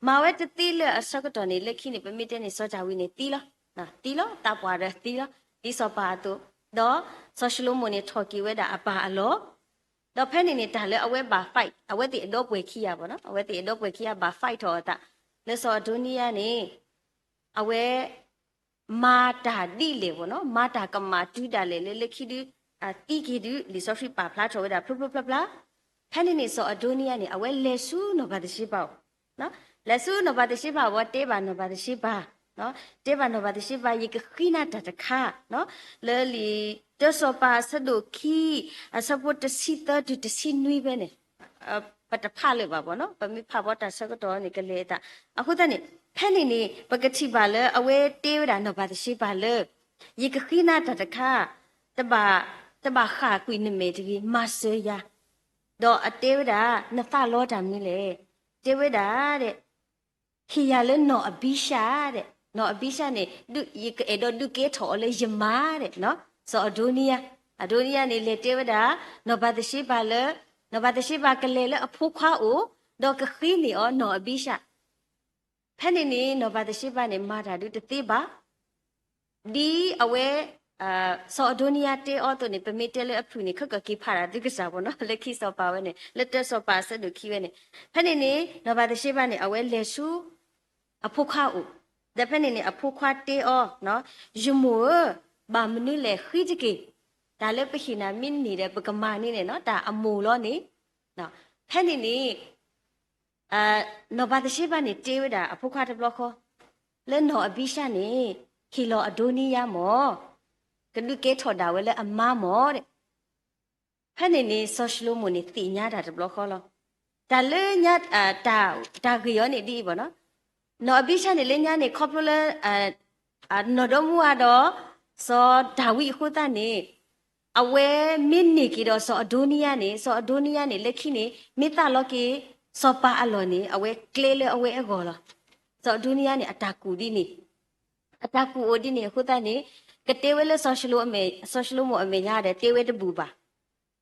မၤဝဲတသ့လၢၤအဆၢကတီၢ်န့ၣ် လၢခံန့ၣ် ပမ့ၢ်တဲန့ၣ် စီၤဒၤဝံးန့ၣ်သံလီၤ. သံလီၤ သးပှၢ်ဒီးသံလီၤ. ဒ်စီၤပၤအသိး, ဒီးစီၤၡလိၤမိၣ်န့ၣ် ထီၣ်က့ၤဝဲဒၣ်အပၢ်အလီၢ်, ဒီးဖဲန့ၣ်န့ၣ် တၢ်လၢအဝဲဘၣ် fight, အဝဲသ့ၣ်အဒီပုၢ်ဝဲၢ်ခံဂၤဘၣ်နီၤ, အဝဲသ့ၣ်အဒီပုၢ်ဝဲၢ်ခံဂၤဘၣ် fight ထီၣ်အသး လၢစီၤအဒိနံယၤန့ၣ် အဝဲ မၤတၢ်ဒ်လဲၣ်ဘၣ်နီၤ, မၤတၢ်ကမၣ်တုၤဒၣ်လဲာ်လၢလၢခံဒုး အသံက့ၤဒုး လံာ်စီဆှံပာ်ဖျါထီၣ်ဝဲဒၣ်ဖျိဖျိဖျါဖျါ. ဖဲန့ၣ်န့ၣ် စီၤအဒိနံယၤန့ၣ် အဝဲလဲၤဆူနီၢ်ပၤသရှ့ဘၤအအိၣ်, လဲၤဆူနီၢ်ပၤသရှ့ဘၤအဝဲတဲဘၣ်နီၢ်ပၤသရှ့ဘၤ, တဲဘၣ်နီၢ်ပၤသရှ့ဘၤ ယကဃံနၤတၢ်တခါ, လၢလံာ်တၢစီၤပၤအဆၢဒိၣ်ခံ အဆၢဖိတဆံသၢတုၤတဆံနွံဖဲန့ၣ် ပတဖးလၢၤဘၣ်ဘၣ်နီၤ, ပမ့ၢ်ဖးဘီတၢ်ဆၢကတီၢ်န့ၣ် ကလဲၤအသး. အဃိသတးန့ၣ် ဖဲန့ၣ်န့ၣ် ပကထံၣ်ဘၣ်လၢအဝဲတဲဝဲဒၣ်နီၢ်ပၤသရှ့ဘၤလၢ ယကဃံနၤတၢ်တခါ, တဘၣ်, တဘၣ်ဃၣ်ကွံာ်နမဲာ်တဂ့ၤ, မၤစၢၤယၤ, ဒီးအတဲဝဲဒၣ် နသးလီတၢ်မနုၤလဲၣ်, တဲဝဲဒၣ် ဟ့ၣ်ယၤလၢနီၢ်အဘံၡၢ်, နီၢ်အဘံၡၢ်န့ၣ် ယကအဲၣ်ဒိးဒုးကဲထီၣ်အီၤလၢယမါ, စီၤအဒိနံယၤ, အဒိနံယၤန့ၣ် လဲၤတဲဝဲဒၣ် နီၢ်ပၤသရှ့ဘၤလၢ နီၢ်ပၤသရှ့ဘၤကလဲၤလၢအဖိခွါအအိၣ်, ဒီးကဃ့န့ၢ်အီၤနီၢ်အဘံၡၢ်. ဖဲန့ၣ်န့ၣ် နီၢ်ပၤသရှ့ဘၤန့ၣ် မၤတၢ်ဒုးတသ့ဘၣ် ဒ်အဝဲ စီၤအဒိနံယၤတဲအီၤအသိးန့ၣ် ပမ့ၢ်တဲလၢအဖုၣ်န့ၣ် ခဲကီၢ်က့ၤဖးတၢ်သုကစၢ်ဘၣ်နီၤ, လၢခံစီၤပၤဝဲန့ၣ် လၢတၢစီၤပၤအဆၢဒိၣ်ခံဝဲန့ၣ်, ဖဲန့ၣ်န့ၣ် နီၢ်ပၤသရှ့ဘၤန့ၣ် အဝဲလဲၤဆူ အဖိခွါအအိၣ်, ဒီးဖဲန့ၣ်န့ၣ် အဖိခွါတဲအီၤ, ယမိၢ်ဧၢ, ဘၣ်မနုၤလဲၣ်ဃံတက့ၢ်, တၢ်လၢပဟ့ၣ်နၤမ့ၢ်န့ၢ်ဒီး ပကမၤန့ၢ်န့ၣ်နီၤ, တၢ်အမိၢ်လီၤန့ၣ်, ဖဲန့ၣ်န့ၣ် နီၢ်ပၤသရှ့ဘၤန့ၣ် တဲဝဲဒၣ်အဖိခွါတဘျီဃီ, လၢနီၢ်အဘံၡၢ်န့ၣ် ဟ့ၣ်လီၤအဒိနံယၤမၢ်, ကဒုးကဲထီၣ်ဒၣ်ဝဲလၢအမါမၢ်, ဖဲန့ၣ်န့ၣ် စီၤၡလိၤမိၣ်န့ၣ် သ့ၣ်ညါတၢ်တဘျီဃီလီၤ. တၢ်လၢညါ တၢ်ဂ့ၢ်အီၤန့ၣ်ဒ်အံၤဘၣ်နီၤ, နီၢ်အဘံၡၢ်န့ၣ်လၢညါန့ၣ် ခီဖျိလၢ နီၢ်ဒီမါဝၤဒီး စီၤဒၤဝံးအဃိသတးန့ၣ် အဝဲမ့ၢ်န့ၢ်က့ၤဒီးစီၤအဒိနံယၤန့ၣ် စီၤအဒိနံယၤန့ၣ် လၢခံန့ၣ် မ့ၢ်သးလီက့ၤ စီၤပၤအလီၢ်န့ၣ် အဝဲကျဲလၢအဝဲအဂီၢ်လီၤ. စီၤအဒိနံယၤန့ၣ် အတၢ်ကူၣ်ဒ်န့ၣ် အတၢ်ကူၣ်အိၣ်ဒ်န့ၣ်အဃိသတးန့ၣ် ကတဲဝဲလၢ စီၤၡလိၤမိၣ်အမဲာ်ညါဒီး တဲဝဲတဘူၣ်ဘၣ်,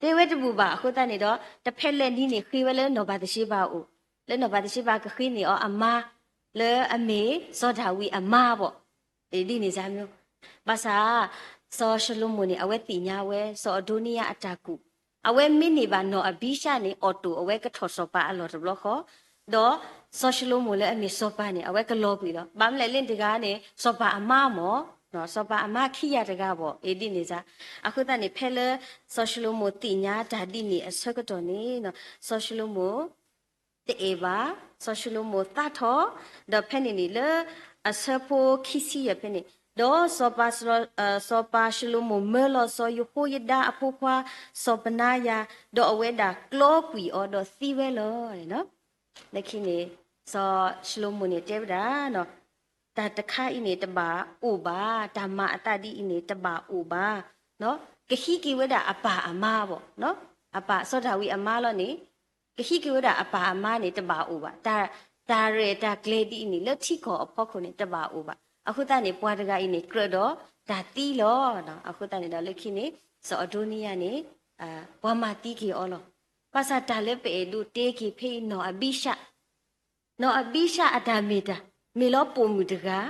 တဲဝဲတဘူၣ်ဘၣ်အဃိသတးန့ၣ်ဒီး တဖဲလဲၣ်နံၤန့ၣ် ဃ့ဝဲလၢနီၢ်ပၤသရှ့ဘၤအအိၣ်, လၢနီၢ်ပၤသရှ့ဘၤကဃ့န့ၢ်အီၤအမါ လၢအမ့ၢ်စီၤဒၤဝံးအမါဘၣ်, ဒ်န့ၣ်စ့ၢ်မ့ၢ်, ဘၣ်ဆၣ် စီၤၡလိၤမိၣ်န့ၣ် အဝဲသ့ၣ်ညါဝဲ စီၤအဒိနံယၤအတၢ်ကူၣ်, အဝဲမ့ၢ်န့ၢ်ဘၣ်နီၢ်အဘံၡၢ်န့ၣ် အီၣ်တိၣ်အဝဲကထီၣ်စီၤပၤအလီၢ်တဘျီဃီ, ဒီးစီၤၡလိၤမိၣ်လၢအမ့ၢ်စီၤပၤန့ၣ် အဝဲကလီၤကွံာ်လီၤ. ဘၣ်မနုၤလဲၣ်လၢတဂၤန့ၣ် စီၤပၤအမါမၢ်, စီၤပၤအမါခံဂၤတဂၤဘၣ်, ဒ်န့ၣ်စ့ၢ်, အဃိသတးန့ၣ် ဖဲလၢ စီၤၡလိၤမိၣ်သ့ၣ်ညါတၢ်ဒ်န့ၣ်အဆၢကတီၢ်န့ၣ် စီၤၡလိၤမိၣ် တအဲၣ်ဘၣ်, စီၤၡလိၤမိၣ်သးထီၣ်, ဒီးဖဲန့ၣ်န့ၣ်လၢ အဆၢဖိခံဆံယဲၢ်ဖဲန့ၣ်, ဒီး စီၤပၤၡလိၤမိၣ်မၢလီၤစီၤယဟိယဒၤအဖိခွါ စီၤပနါယၤ, ဒီးအဝဲဒၣ်ကျီကွံာ်အီၤဒီးသံဝဲလီၤ. လၢခံန့ၣ် စီၤၡလိၤမိၣ်န့ၣ်တဲဝဲဒၣ် တၢ်တခါအံၤန့ၣ်တဘၣ်အိၣ်ဘၣ်, တၢ်မၤအသးဒ်အံၤန့ၣ်တဘၣ်အိၣ်ဘၣ်, ကဟံးက့ၤဝဲဒၣ်အပၢ်အမါဘၣ်, အပၢ်စီၤဒၤဝံးအမါလီၤန့ၣ် ကဟံးက့ၤဝဲဒၣ်အပၢ်အမါန့ၣ်တဘၣ်အိၣ်ဘၣ်, တၢ်ရဲၣ်တၢ်ကျဲၤဒ်အံၤန့ၣ် လၢထံကီၢ်အဖီခိၣ်န့ၣ်တဘၣ်အိၣ်ဘၣ်. အဃိသတးန့ၣ် ပှၤတဂၤအံၤန့ၣ် ကြၢးဒီးတၢ်သံလီၤ. အဃိသတးန့ၣ်ဒီးလၢခံန့ၣ် စီၤအဒိနံယၤန့ၣ် ပှၤမၤသံက့ၤအီၤလီၤ. ဘၣ်ဆၣ်တၢ်လၢပအဲၣ်ဒိးတဲက့ၤဖဲအံၤ နီၢ်အဘံၡၢ် နီၢ်အဘံၡၢ်အတၢ်မ့ၢ်တၢ် မ့ၢ်လီၤပိာ်မုၣ်တဂၤ,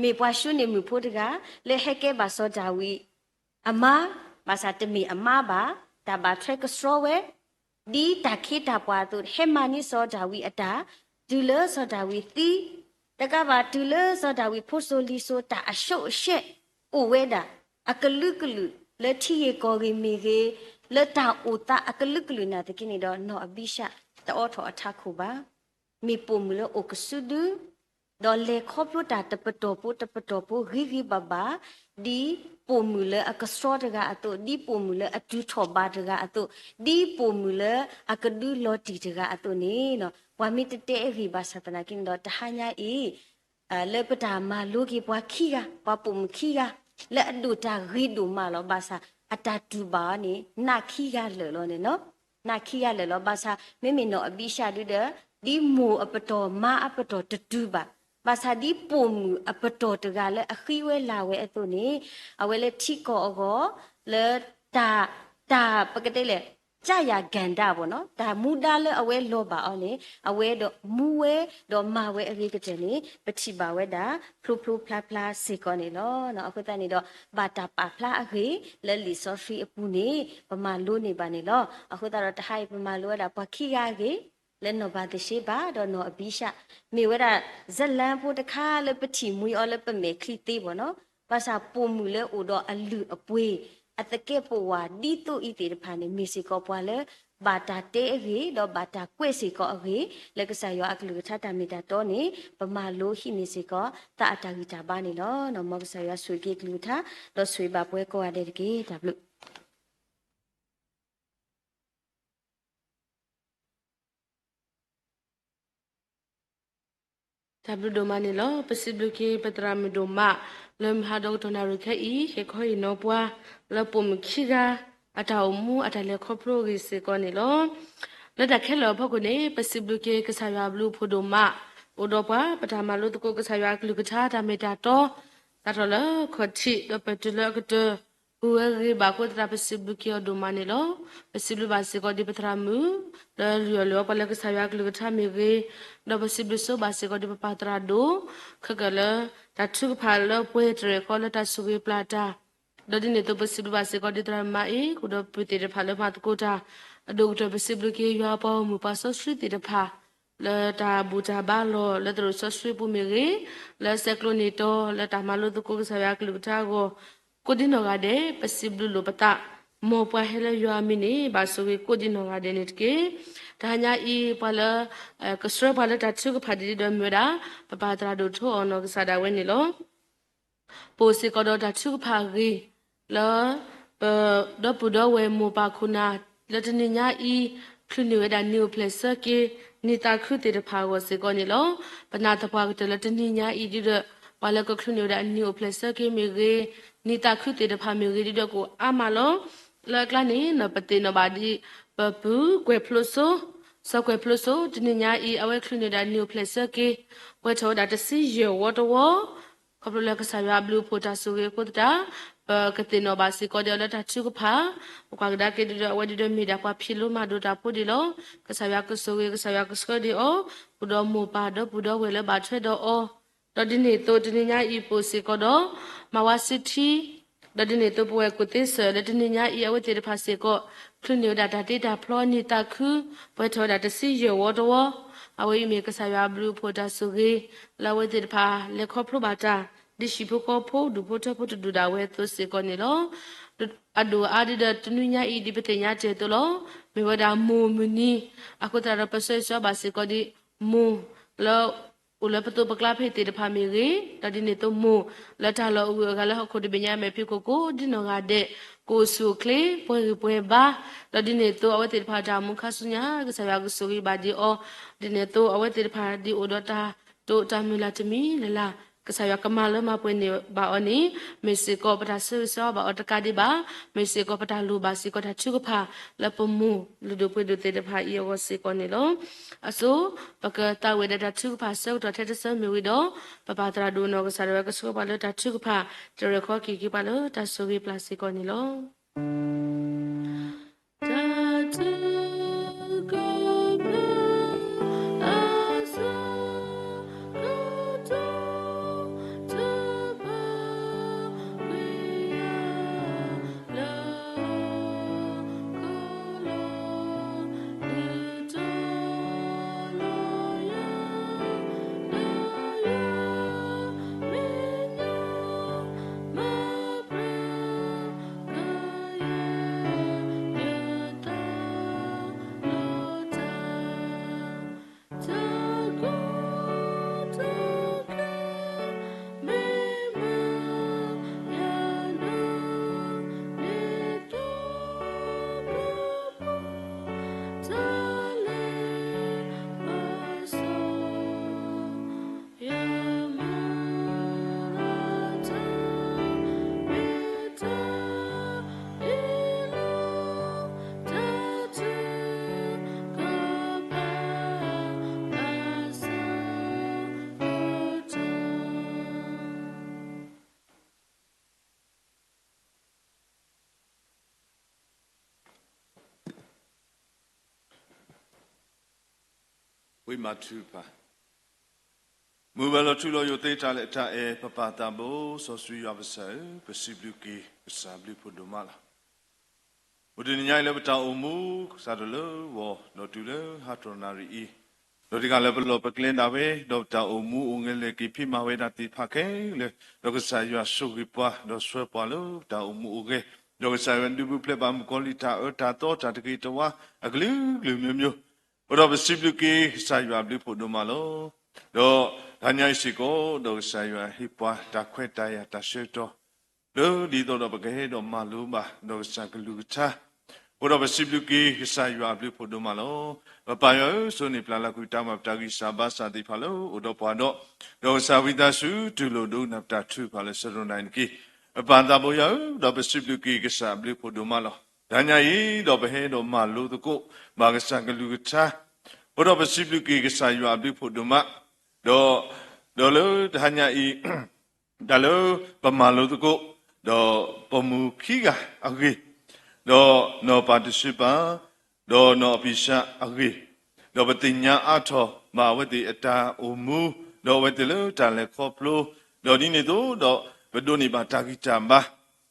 မ့ၢ်ပှၤၡူန့ၣ်မုၣ်ဖိတဂၤ လၢဟဲကဲဘၣ်စီၤဒၤဝံးအမါ, ဘၣ်ဆၣ်တမ့ၢ်အမါဘၣ်, တၢ်ဘၣ်ထွဲကဆှီဝဲ ဒ်တၢ်ခ့တၢ်ပှၤအသိး ဟဲမၤန့ၢ်စီၤဒၤဝံးအတၢ်, တုၤလၢစီၤဒၤဝံးသံ, တကးဘၣ်တုၤလၢစီၤဒၤဝံးဖိစိၤလံၤစိၤ တၢ်အရှုံးအရှက်အိၣ်ဝဲဒၣ် အကလုာ်ကလုာ် လၢထံဂ့ၢ်ကီၢ်ဂ့ၢ်မ့ၢ်ဂ့ၤ, လၢတၢ်အိၣ်သးအကလုာ်ကလုာ်နာ်သက့န့ၣ်ဒီး နီၢ်အဘံၡၢ်တအိးထီၣ်အထးခိၣ်ဘၣ်. မ့ၢ်ပိာ်မုၣ်လၢအိၣ်ကစုဒု ဒီးလဲၤခီဖျိတၢ်တပတီၢ်ဖိတပတီၢ်ဖိဂ့ၤဂ့ၤဘၣ်ဘၣ်, ဒ်ပိာ်မုၣ်လၢအကဆှီတဂၤအသိး, ဒ်ပိာ်မုၣ်လၢအတုၤထီၣ်ဘါတဂၤအသိး, ဒ်ပိာ်မုၣ်လၢအကဒုလီၤတံၢ်တဂၤအသိးန့ၣ်, ပှၤမ့ၢ်တတဲအဂ့ၢ်ဘၣ်ဆၣ်သနာ်က့န့ၣ်ဒီး တဟါညါအံၤ လၢပတၢ်မၤလိက့ၤပှၤခံဂၤ, ပှၤပိာ်မုၣ်ခံဂၤ လၢအဒိၣ်တၢ်ဂ့ၤဒိၣ်မးလီၤ. ဘၣ်ဆၣ်အတၢ်တူၢ်ဘၣ်အီၤန့ၣ် နးခံဂၤလၢာ်လီၤန့ၣ်နီၤ, နးခံဂၤလၢာ်လီၤ. ဘၣ်ဆၣ်မ့မ့ၢ်နီၢ်အဘံၡၢ်ဒုဒီး ဒ်မိၢ်အပတီၢ် မါအပတီၢ်တတူၢ်ဘၣ်. ဘၣ်ဆၣ်ဒ်ပိာ်မုၣ်အပတီၢ်တဂၤလၢအဃံဝဲလၤဝဲအသိးန့ၣ်, အဝဲလၢထံကီၢ်အဂီၢ် လၢတၢ်, တၢ်ပကတဲလဲၣ် ကၢ်ယၤကၣ်ဒၣ် ပေါ့နော်, တၢ်မူဒါလၢအဝဲလီၤဘၣ်အီၤန့ၣ် အဝဲဒီးမူဝဲဒီးမၤဝဲအဂ့ၤကတၢၢ်န့ၣ် ပထံၣ်ဘၣ်ဝဲဒၣ် ဖျိဖျိဖျါဖျါစ့ၢ်ကီးန့ၣ်လီၤ. အဃိသတးန့ၣ်ဒီး ဘၣ်တၢ်ပာ်ဖျါအဂ့ၢ်လၢလံာ်စီဆှံအပူၤန့ၣ် ပမၤလိန့ၢ်ဘၣ်န့ၣ်လီၤ. အဃိသတးဒီး တဟါအံၤ ပမၤလိဝဲဒၣ်ပှၤခံဂၤအဂ့ၢ် လၢနီၢ်ဘၤသရှ့ဘၤ ဒီးနီၢ်အဘံၡၢၣ် မ့ၢ်ဝဲဒၣ် ဇာတ်လမ်း ဖိတခါလၢပထံၣ်မှံအီၤလၢပမဲာ်ချံသ့ ပေါ့နော်. ဘၣ်ဆၣ်ပိာ်မုၣ်လၢအိၣ်ဒီးအလုၢ်အပှ့ၤ အသကဲးပဝးဒ်သိးအံၤသ့ၣ်တဖၣ်န့ၣ် မ့ၢ်စ့ၢ်ကီးပှၤလၢ ဘၣ်တၢ်တဲအဂ့ၢ် ဒီးဘၣ်တၢ်ကွဲးစ့ၢ်ကီးအဂ့ၢ် လၢကစၢ်ယွၤအကလုၢ်ကထါတၢ်မ့ၢ်တၢ်တီန့ၣ် ပမၤလိဟံးန့ၢ်စ့ၢ်ကီး သးအတၢ်ဂံၢ်တၢ်ဘါန့ၣ်လီၤ. မ်ကစၢ်ယွၤဆိၣ်ဂ့ၤက့ၤအကလုၢ်ကထါ ဒီးဆိၣ်ဂ့ၤဘၣ်ပှၤကိးဂၤဒဲးတက့ၢ်. တၢ်ဘျုး တၢ်ဘျုးဒိၣ်မးန့ၣ်လီၤ. ပစံးဘျုးက့ၤပသရၣ်မုၣ်ဒိၣ်မး လၢမုၢ်ဟါဒီကတီၢ်နၣ်ရံၣ်ခဲအံၤ ဟဲခီဟ့ၣ်နီၤပှၤ လၢပိာ်မုၣ်ခံဂၤ အတၢ်အိၣ်မူအတၢ်လဲၤခီဖျိအဂ့ၢ်စ့ၢ်ကီးန့ၣ်လီၤ. လၢတၢ်ခဲလၢာ်အဖီခိၣ်န့ၣ် ပစံးဘျုးက့ၤကစၢ်ယွၤအဘျုးအဖှိၣ်ဒိၣ်မး အိၣ်ဒီးပှၤ ပတၢ်မၤလိသကိးကစၢ်ယွၤအကလုၢ်ကထါတၢ်မ့ၢ်တၢ်တီ စးထီၣ်လၢခီၣ်ထံး ဒီးပတုၤလၢအကတၢၢ် အိၣ်ဝဲဂ့ၤဂ့ၤဘၣ်အဃိသတး ပစံးဘျုးက့ၤအီၤဒိၣ်မးန့ၣ်လီၤ. ပစံးဘျုးဘၣ်စ့ၢ်ကီးဒ်ပသရၣ်မုၣ် လၢလုၢ်အီၣ်လုၢ်အီပှၤလၢကစၢ်ယွၤအကလုၢ်ကထါမ့ၢ်ဂ့ၤ, ဒီးပစံးဘျုးဆိဘၣ်စ့ၢ်ကီးဒ်ပပၢ်သရၣ်ဒိၣ် ခဲကၢၣ်လၢ တၢ်ထုကဖၣ်လၢပှဲၤတရဲၣ်ဃီလၢတၢ်ဆိၣ်ဂ့ၤပျၢ်တၢ်, ဒီးဒ်န့ၣ်အသိး ပစံးဘျုးဘၣ်စ့ၢ်ကီးဒ်သရၣ်မုၣ်မၤအ့ ဃုာ်ဒီးပုၢ်သ့ၣ်တဖၣ်လၢမၤသကိးတၢ်, အဒိၣ်ကတၢၢ်ပစံးဘျုးက့ၤယွၤပှၤဂီၢ်မုၢ်ပှၤစီဆှံသ့ၣ်တဖၣ် လၢတၢ်ဘူၣ်တၢ်ဘါလီၢ်လၢသရိာ်စီဆှံပူၤမ့ၢ်ဂ့ၤ, လၢဆဲးကျိးန့ၢ်တီ လၢတၢ်မၤလိသကိးကစၢ်ယွၤအကလုၢ်ကထါအဂီၢ် ကိးဒံနီၢ်ဂၤဒဲး ပစံးဘျုးလိာ်ပသး, မ်ပှၤဟဲလၢယွၤအမံၤန့ၣ် ဘၣ်ဆိၣ်ဂ့ၤကိးဒံနီၢ်ဂၤဒဲးန့ၣ်တက့ၢ်. တဟါညါအံၤ ပှၤလၢ ကဆှၢပှၤလၢတၢ်ထုကဖၣ်ဒ်န့ၣ်ဒီးမ့ၢ်ဝဲဒၣ် ပပၢ်သရၣ်ဒိၣ်ထိအီၣ်နီၢ်ကစၢ်ဒၣ်ဝဲန့ၣ်လီၤ. ပအိၣ်စ့ၢ်ကီးဒီးတၢ်ထုကဖၣ်အဂ့ၢ် လၢ ပဒီပုၢ်ဒီဝဲၢ်မိၢ်ပၢ်ခိၣ်နၢ် လၢတနံၤညါအံၤ ချုးန့ၢ်ဝဲဒၣ်နံၤအိၣ်ဖျဲၣ်ဆၢက့ၤ နံၤသးခုသ့ၣ်တဖၣ်အဂီၢ်စ့ၢ်ကီးန့ၣ်လီၤ. ပနာ်သပှၢ်ကတၢၢ်လၢတနံၤညါအံၤဒ်ဒီး ပှၤလၢကချုးန့ၢ်ဝဲဒၣ်နံၤအိၣ်ဖျဲၣ်ဆၢက့ၤမ့ၢ်ဂ့ၤ, နံၤသးခုသ့ၣ်တဖၣ်မ့ၢ်ဂ့ၤဒ်ဒီးကအိၣ်အါမးလီၤ. လၢအကျါန့ၣ် ပသ့ၣ်နီၣ်ဘၣ်ဒ် ပပုၢ်ကွဲၢ်ဖျိစိ စီၤကွဲၢ်ဖျိစိ တနံၤညါအံၤ အဝဲချုးန့ၢ်ဝဲဒၣ်နံၤအိၣ်ဖျဲၣ်ဆၢက့ၤ ပှဲၤထီၣ်ဝဲဒၣ်တဆံယဲၢ်ဝီတဝီ ခီဖျိလၢကစၢ်ယွၤအဘျုးအဖှိၣ်တၢ်ဆိၣ်ဂ့ၤအဃိသတး ပကသ့ၣ်နီၣ်ဘၣ်စ့ၢ်ကီးဒီးအီၤလၢတၢ်ထုကဖၣ်, ပကွၢ်ကဒါက့ၤဒ်ဒီး အဝဲဒ်ဒီးမ့ၢ်ဒၣ်ပှၤဖံးလိမၤဒိးတၢ်ဖိဒံးလီၤ. ကစၢ်ယွၤကဆိၣ်ဂ့ၤ ကစၢ်ယွၤကဆှၢဒံးအီၤ ဃုာ်ဒီးမိၢ်ပၢ်ဒီပုၢ်ဒီဝဲၢ်လၢဘၣ်ထွဲဒီးအီၤ, ဒီးဒ်န့ၣ်အသိးတနံၤညါအံၤပအိၣ်စ့ၢ်ကီးဒီး မၤဝါစုထံ ဒီးဒ်န့ၣ်အသိးပဝဲၢ်ကိၣ်သ့စၢၣ်လၢတနံၤညါအံၤ အဝဲသ့ၣ်တဖၣ်စ့ၢ်ကီး ချုးန့ၢ်ဝဲဒၣ်တၢ်တ့တၢ်ဖျီနံၤသးခု ပှဲၤထီၣ်ဝဲဒၣ်တဆံယဲၢ်ဝီတဝီ, အဝဲအံၤမ့ၢ်ကစၢ်ယွၤအဘျုးအဖှိၣ်တၢ်ဆိၣ်ဂ့ၤ လၢအဝဲသ့ၣ်တဖၣ်လဲၤခီဖျိဘၣ်တၢ် ဒ်ဟံၣ်ဖိဃီဖိဒူၣ်ဖိထၢဖိတဒူၣ်ဒၣ်ဝဲအသိးစ့ၢ်ကီးန့ၣ်လီၤ. အဒိၣ်အါဒ်ဒီးတနွံညါအံၤဒ်ပသ့ၣ်ညါတ့ၢ်အသိးလီၤ. မ့ၢ်ဝဲဒၣ်မိၢ်မုၢ်နံၤ, အဃိသတးဒီးပဆၢဂ့ၤဆၢဝါဘၣ်စ့ၢ်ကီးဒ်မိၢ်လၢ အိၣ်လၢပသိးပကျါဖဲအံၤသ့ၣ်တဖၣ်မ့ၢ်ဂ့ၤ, ဒီးဒ်န့ၣ်အသိးမိၢ်လၢတၢ်လီၢ်အိၣ်ဂၢၢ်အဂၤလၢဟီၣ်ခိၣ်တဘ့ၣ်ညါမဲာ်ဖံးခိၣ်ကိးဒံနီၢ်ဂၤဒဲး ကအိၣ်ဆူၣ်အိၣ်ချ့ ပှဲၤဂံၢ်ပှဲၤဘါ, ဒီးဒ်န့ၣ်အသိးအဝဲသ့ၣ်တဖၣ်တၢ်အိၣ်မူခါဆူညါ ကစၢ်ယွၤကဆိၣ်ဂ့ၤဘၣ်ဒံးအီၤ, ဒ်န့ၣ်အသိးအဝဲသ့ၣ်တဖၣ်ဒ်အိၣ်ဒီးတၢ်တိာ်တၢ်မုၢ်လၢ်တမံၤလၢ်လၢ် ကစၢ်ယွၤကမၤလၢမၤပှဲၤန့ၢ်ဘၣ်အီၤန့ၣ် မ့ၢ်စ့ၢ်ကီးပတၢ်ဆၢဂ့ၤဆၢဝါဘၣ်အီၤတကးဒံးဘၣ်, မ့ၢ်စ့ၢ်ကီးပတၢ်လိၣ်ဘၣ်စ့ၢ်ကီးတၢ်ထုကဖၣ် လၢပမိၢ်လုၢ်ဒိၣ်ပှ့ၤဒိၣ်သ့ၣ်တဖၣ်အံၤအဂီၢ်စ့ၢ်ကီးန့ၣ်လီၤ. အစိ ပကသးဝံၣ်ဒီးတၢ်ထုကဖၣ်ဆၢကတီၢ်ထဲတဆၢမ့ၢ်ဝံၤဒီး ပပၢ်သရၣ်ဒိၣ်နီၢ်ကစၢ်ဒၣ်ဝဲကဆှၢပှၤလၢတၢ်ထုကဖၣ် တရဲၣ်ဃီက့ၤက့ၤပှၤလၢတၢ်ဆိၣ်ဂ့ၤပျၢ်စ့ၢ်ကီးန့ၣ်လီၤ. တၢ်ထုကဖၣ် အစၢ ကတီၢ် တဘၣ် ကွံာ်ယၤ လၢ ကီၢ်လီၤ ဒ်တီလီၤယၤ လၢယွၤ မဲာ်ညါ မၤပြၢ ကယဲၢ် ဝံမၤထူပၢ်, မုၢ်ဝဲလီၤထူလီၤယိာ်သ့တၢ်လၢအတၢ်အဲၣ် ပပၢ်သးဘိစီဆှံယွၤပကစၢ်ဧၢ, ပစံးဘျုးက့ၤကစၢ်ဘျုးဖှိၣ်ဒိၣ်မးလီၤ. အိၣ်တနံၤညါအံၤလၢပတၢ်အိၣ်မူ ကစၢ်တလၢဝီၤ ဒီးတုၤလၢဟါတြီနၣ်ရံၣ်အံၤ, ဒီးတဂၤလၢပလီၢ်ပကျဲဒၣ်ဝဲ ဒီးပတၢ်အိၣ်မူအိၣ်ဂဲၤလဲၤက့ၤဖံးမၤဝဲဒၣ်သ့ၣ်တဖၣ်ခဲလၢာ်, ဒီးကစၢ်ယွၤဆိၣ်ဂ့ၤပှၤ ဒီးဆှၢပှၤလၢပတၢ်အိၣ်မူအိၣ်ဂဲၤ, ဒီးကစၢ်ယွၤဒုးပူၤဖျဲးဘၣ်မုၣ်ကီၤလံၢ်တၢ်အၢတၢ်သီတၢ်တဂ့ၤတဝါ အကလုာ်ကလုာ်မျိုးမျိုး အိၣ်ဒီးပစံးဘျုးက့ၤကစၢ်ယွၤအဘျုးဖှိၣ်ဒိၣ်မးလီၤ. ဒီးတနံၤညါအံၤစ့ၢ်ကီး ဒီးကစၢ်ယွၤဟ့ၣ်ပှၤတၢ်ခွဲးတၢ်ယာ်တၢ်ဆၢကတီၢ် လၢဒ်သိးဒီးပကဟဲဒီးမၤလိဘၣ် ဒီးကစၢ်ကလုၢ်ကထါ, အိၣ်ဒီးပစံးဘျုးက့ၤကစၢ်ယွၤအဘျုးဖှိၣ်ဒိၣ်မးလီၤ. ပပၢ်ယွၤဧၢ, ဆိၣ်န့ၢ်ပျၢ်လၢကွံာ်တၢ်မၤပတၢ်ဂံၢ်စၢ်ဘါစၢ်သ့ၣ်တဖၣ်လၢအိၣ်ဒီးပှၤဒီး, ဒီးကစၢ်ဝံသးစူၤတူၢ်လိာ်ဒိကနၣ်ပတၢ်ထုကဖၣ်လၢဆၢကတီၢ်နံၤအံၤတက့ၢ်. ပပၢ်သးဘိယွၤဧၢ, ဒီးပစံးဘျုးက့ၤကစၢ်အဘျုးဖှိၣ်ဒိၣ်မးလီၤ. တနံၤညါအံၤ ဒီးပဟဲဒီးမၤလိသကိး ဘၣ်ကစၢ်ကလုၢ်ကထါ, အိၣ်ဒီးပစံးဘျုးက့ၤကစၢ်ယွၤအဘျုးဖှိၣ်ဒိၣ်မး, ဒီး, ဒီးလၢတနံၤညါအံၤ တၢ်လၢပမၤလိသကိး, ဒီးပမူခံဂၤအဂ့ၢ်, ဒီးနီၢ်ပၤတဆှ့ပၤ, ဒီးနီၢ်အပံၢ်ဆါအဂ့ၢ်, ဒီးပသ့ၣ်ညါအါထီၣ်ဘၣ်အဝဲသ့ၣ်အတၢ်အိၣ်မူ, ဒီးအဝဲသ့ၣ်လၢတၢ်လဲၤခီဖျိ, ဒီးဒ်န့ၣ်အသိးဒီးပဒိးန့ၢ်ဘၣ်တၢ်ဂံၢ်တၢ်ဘါ,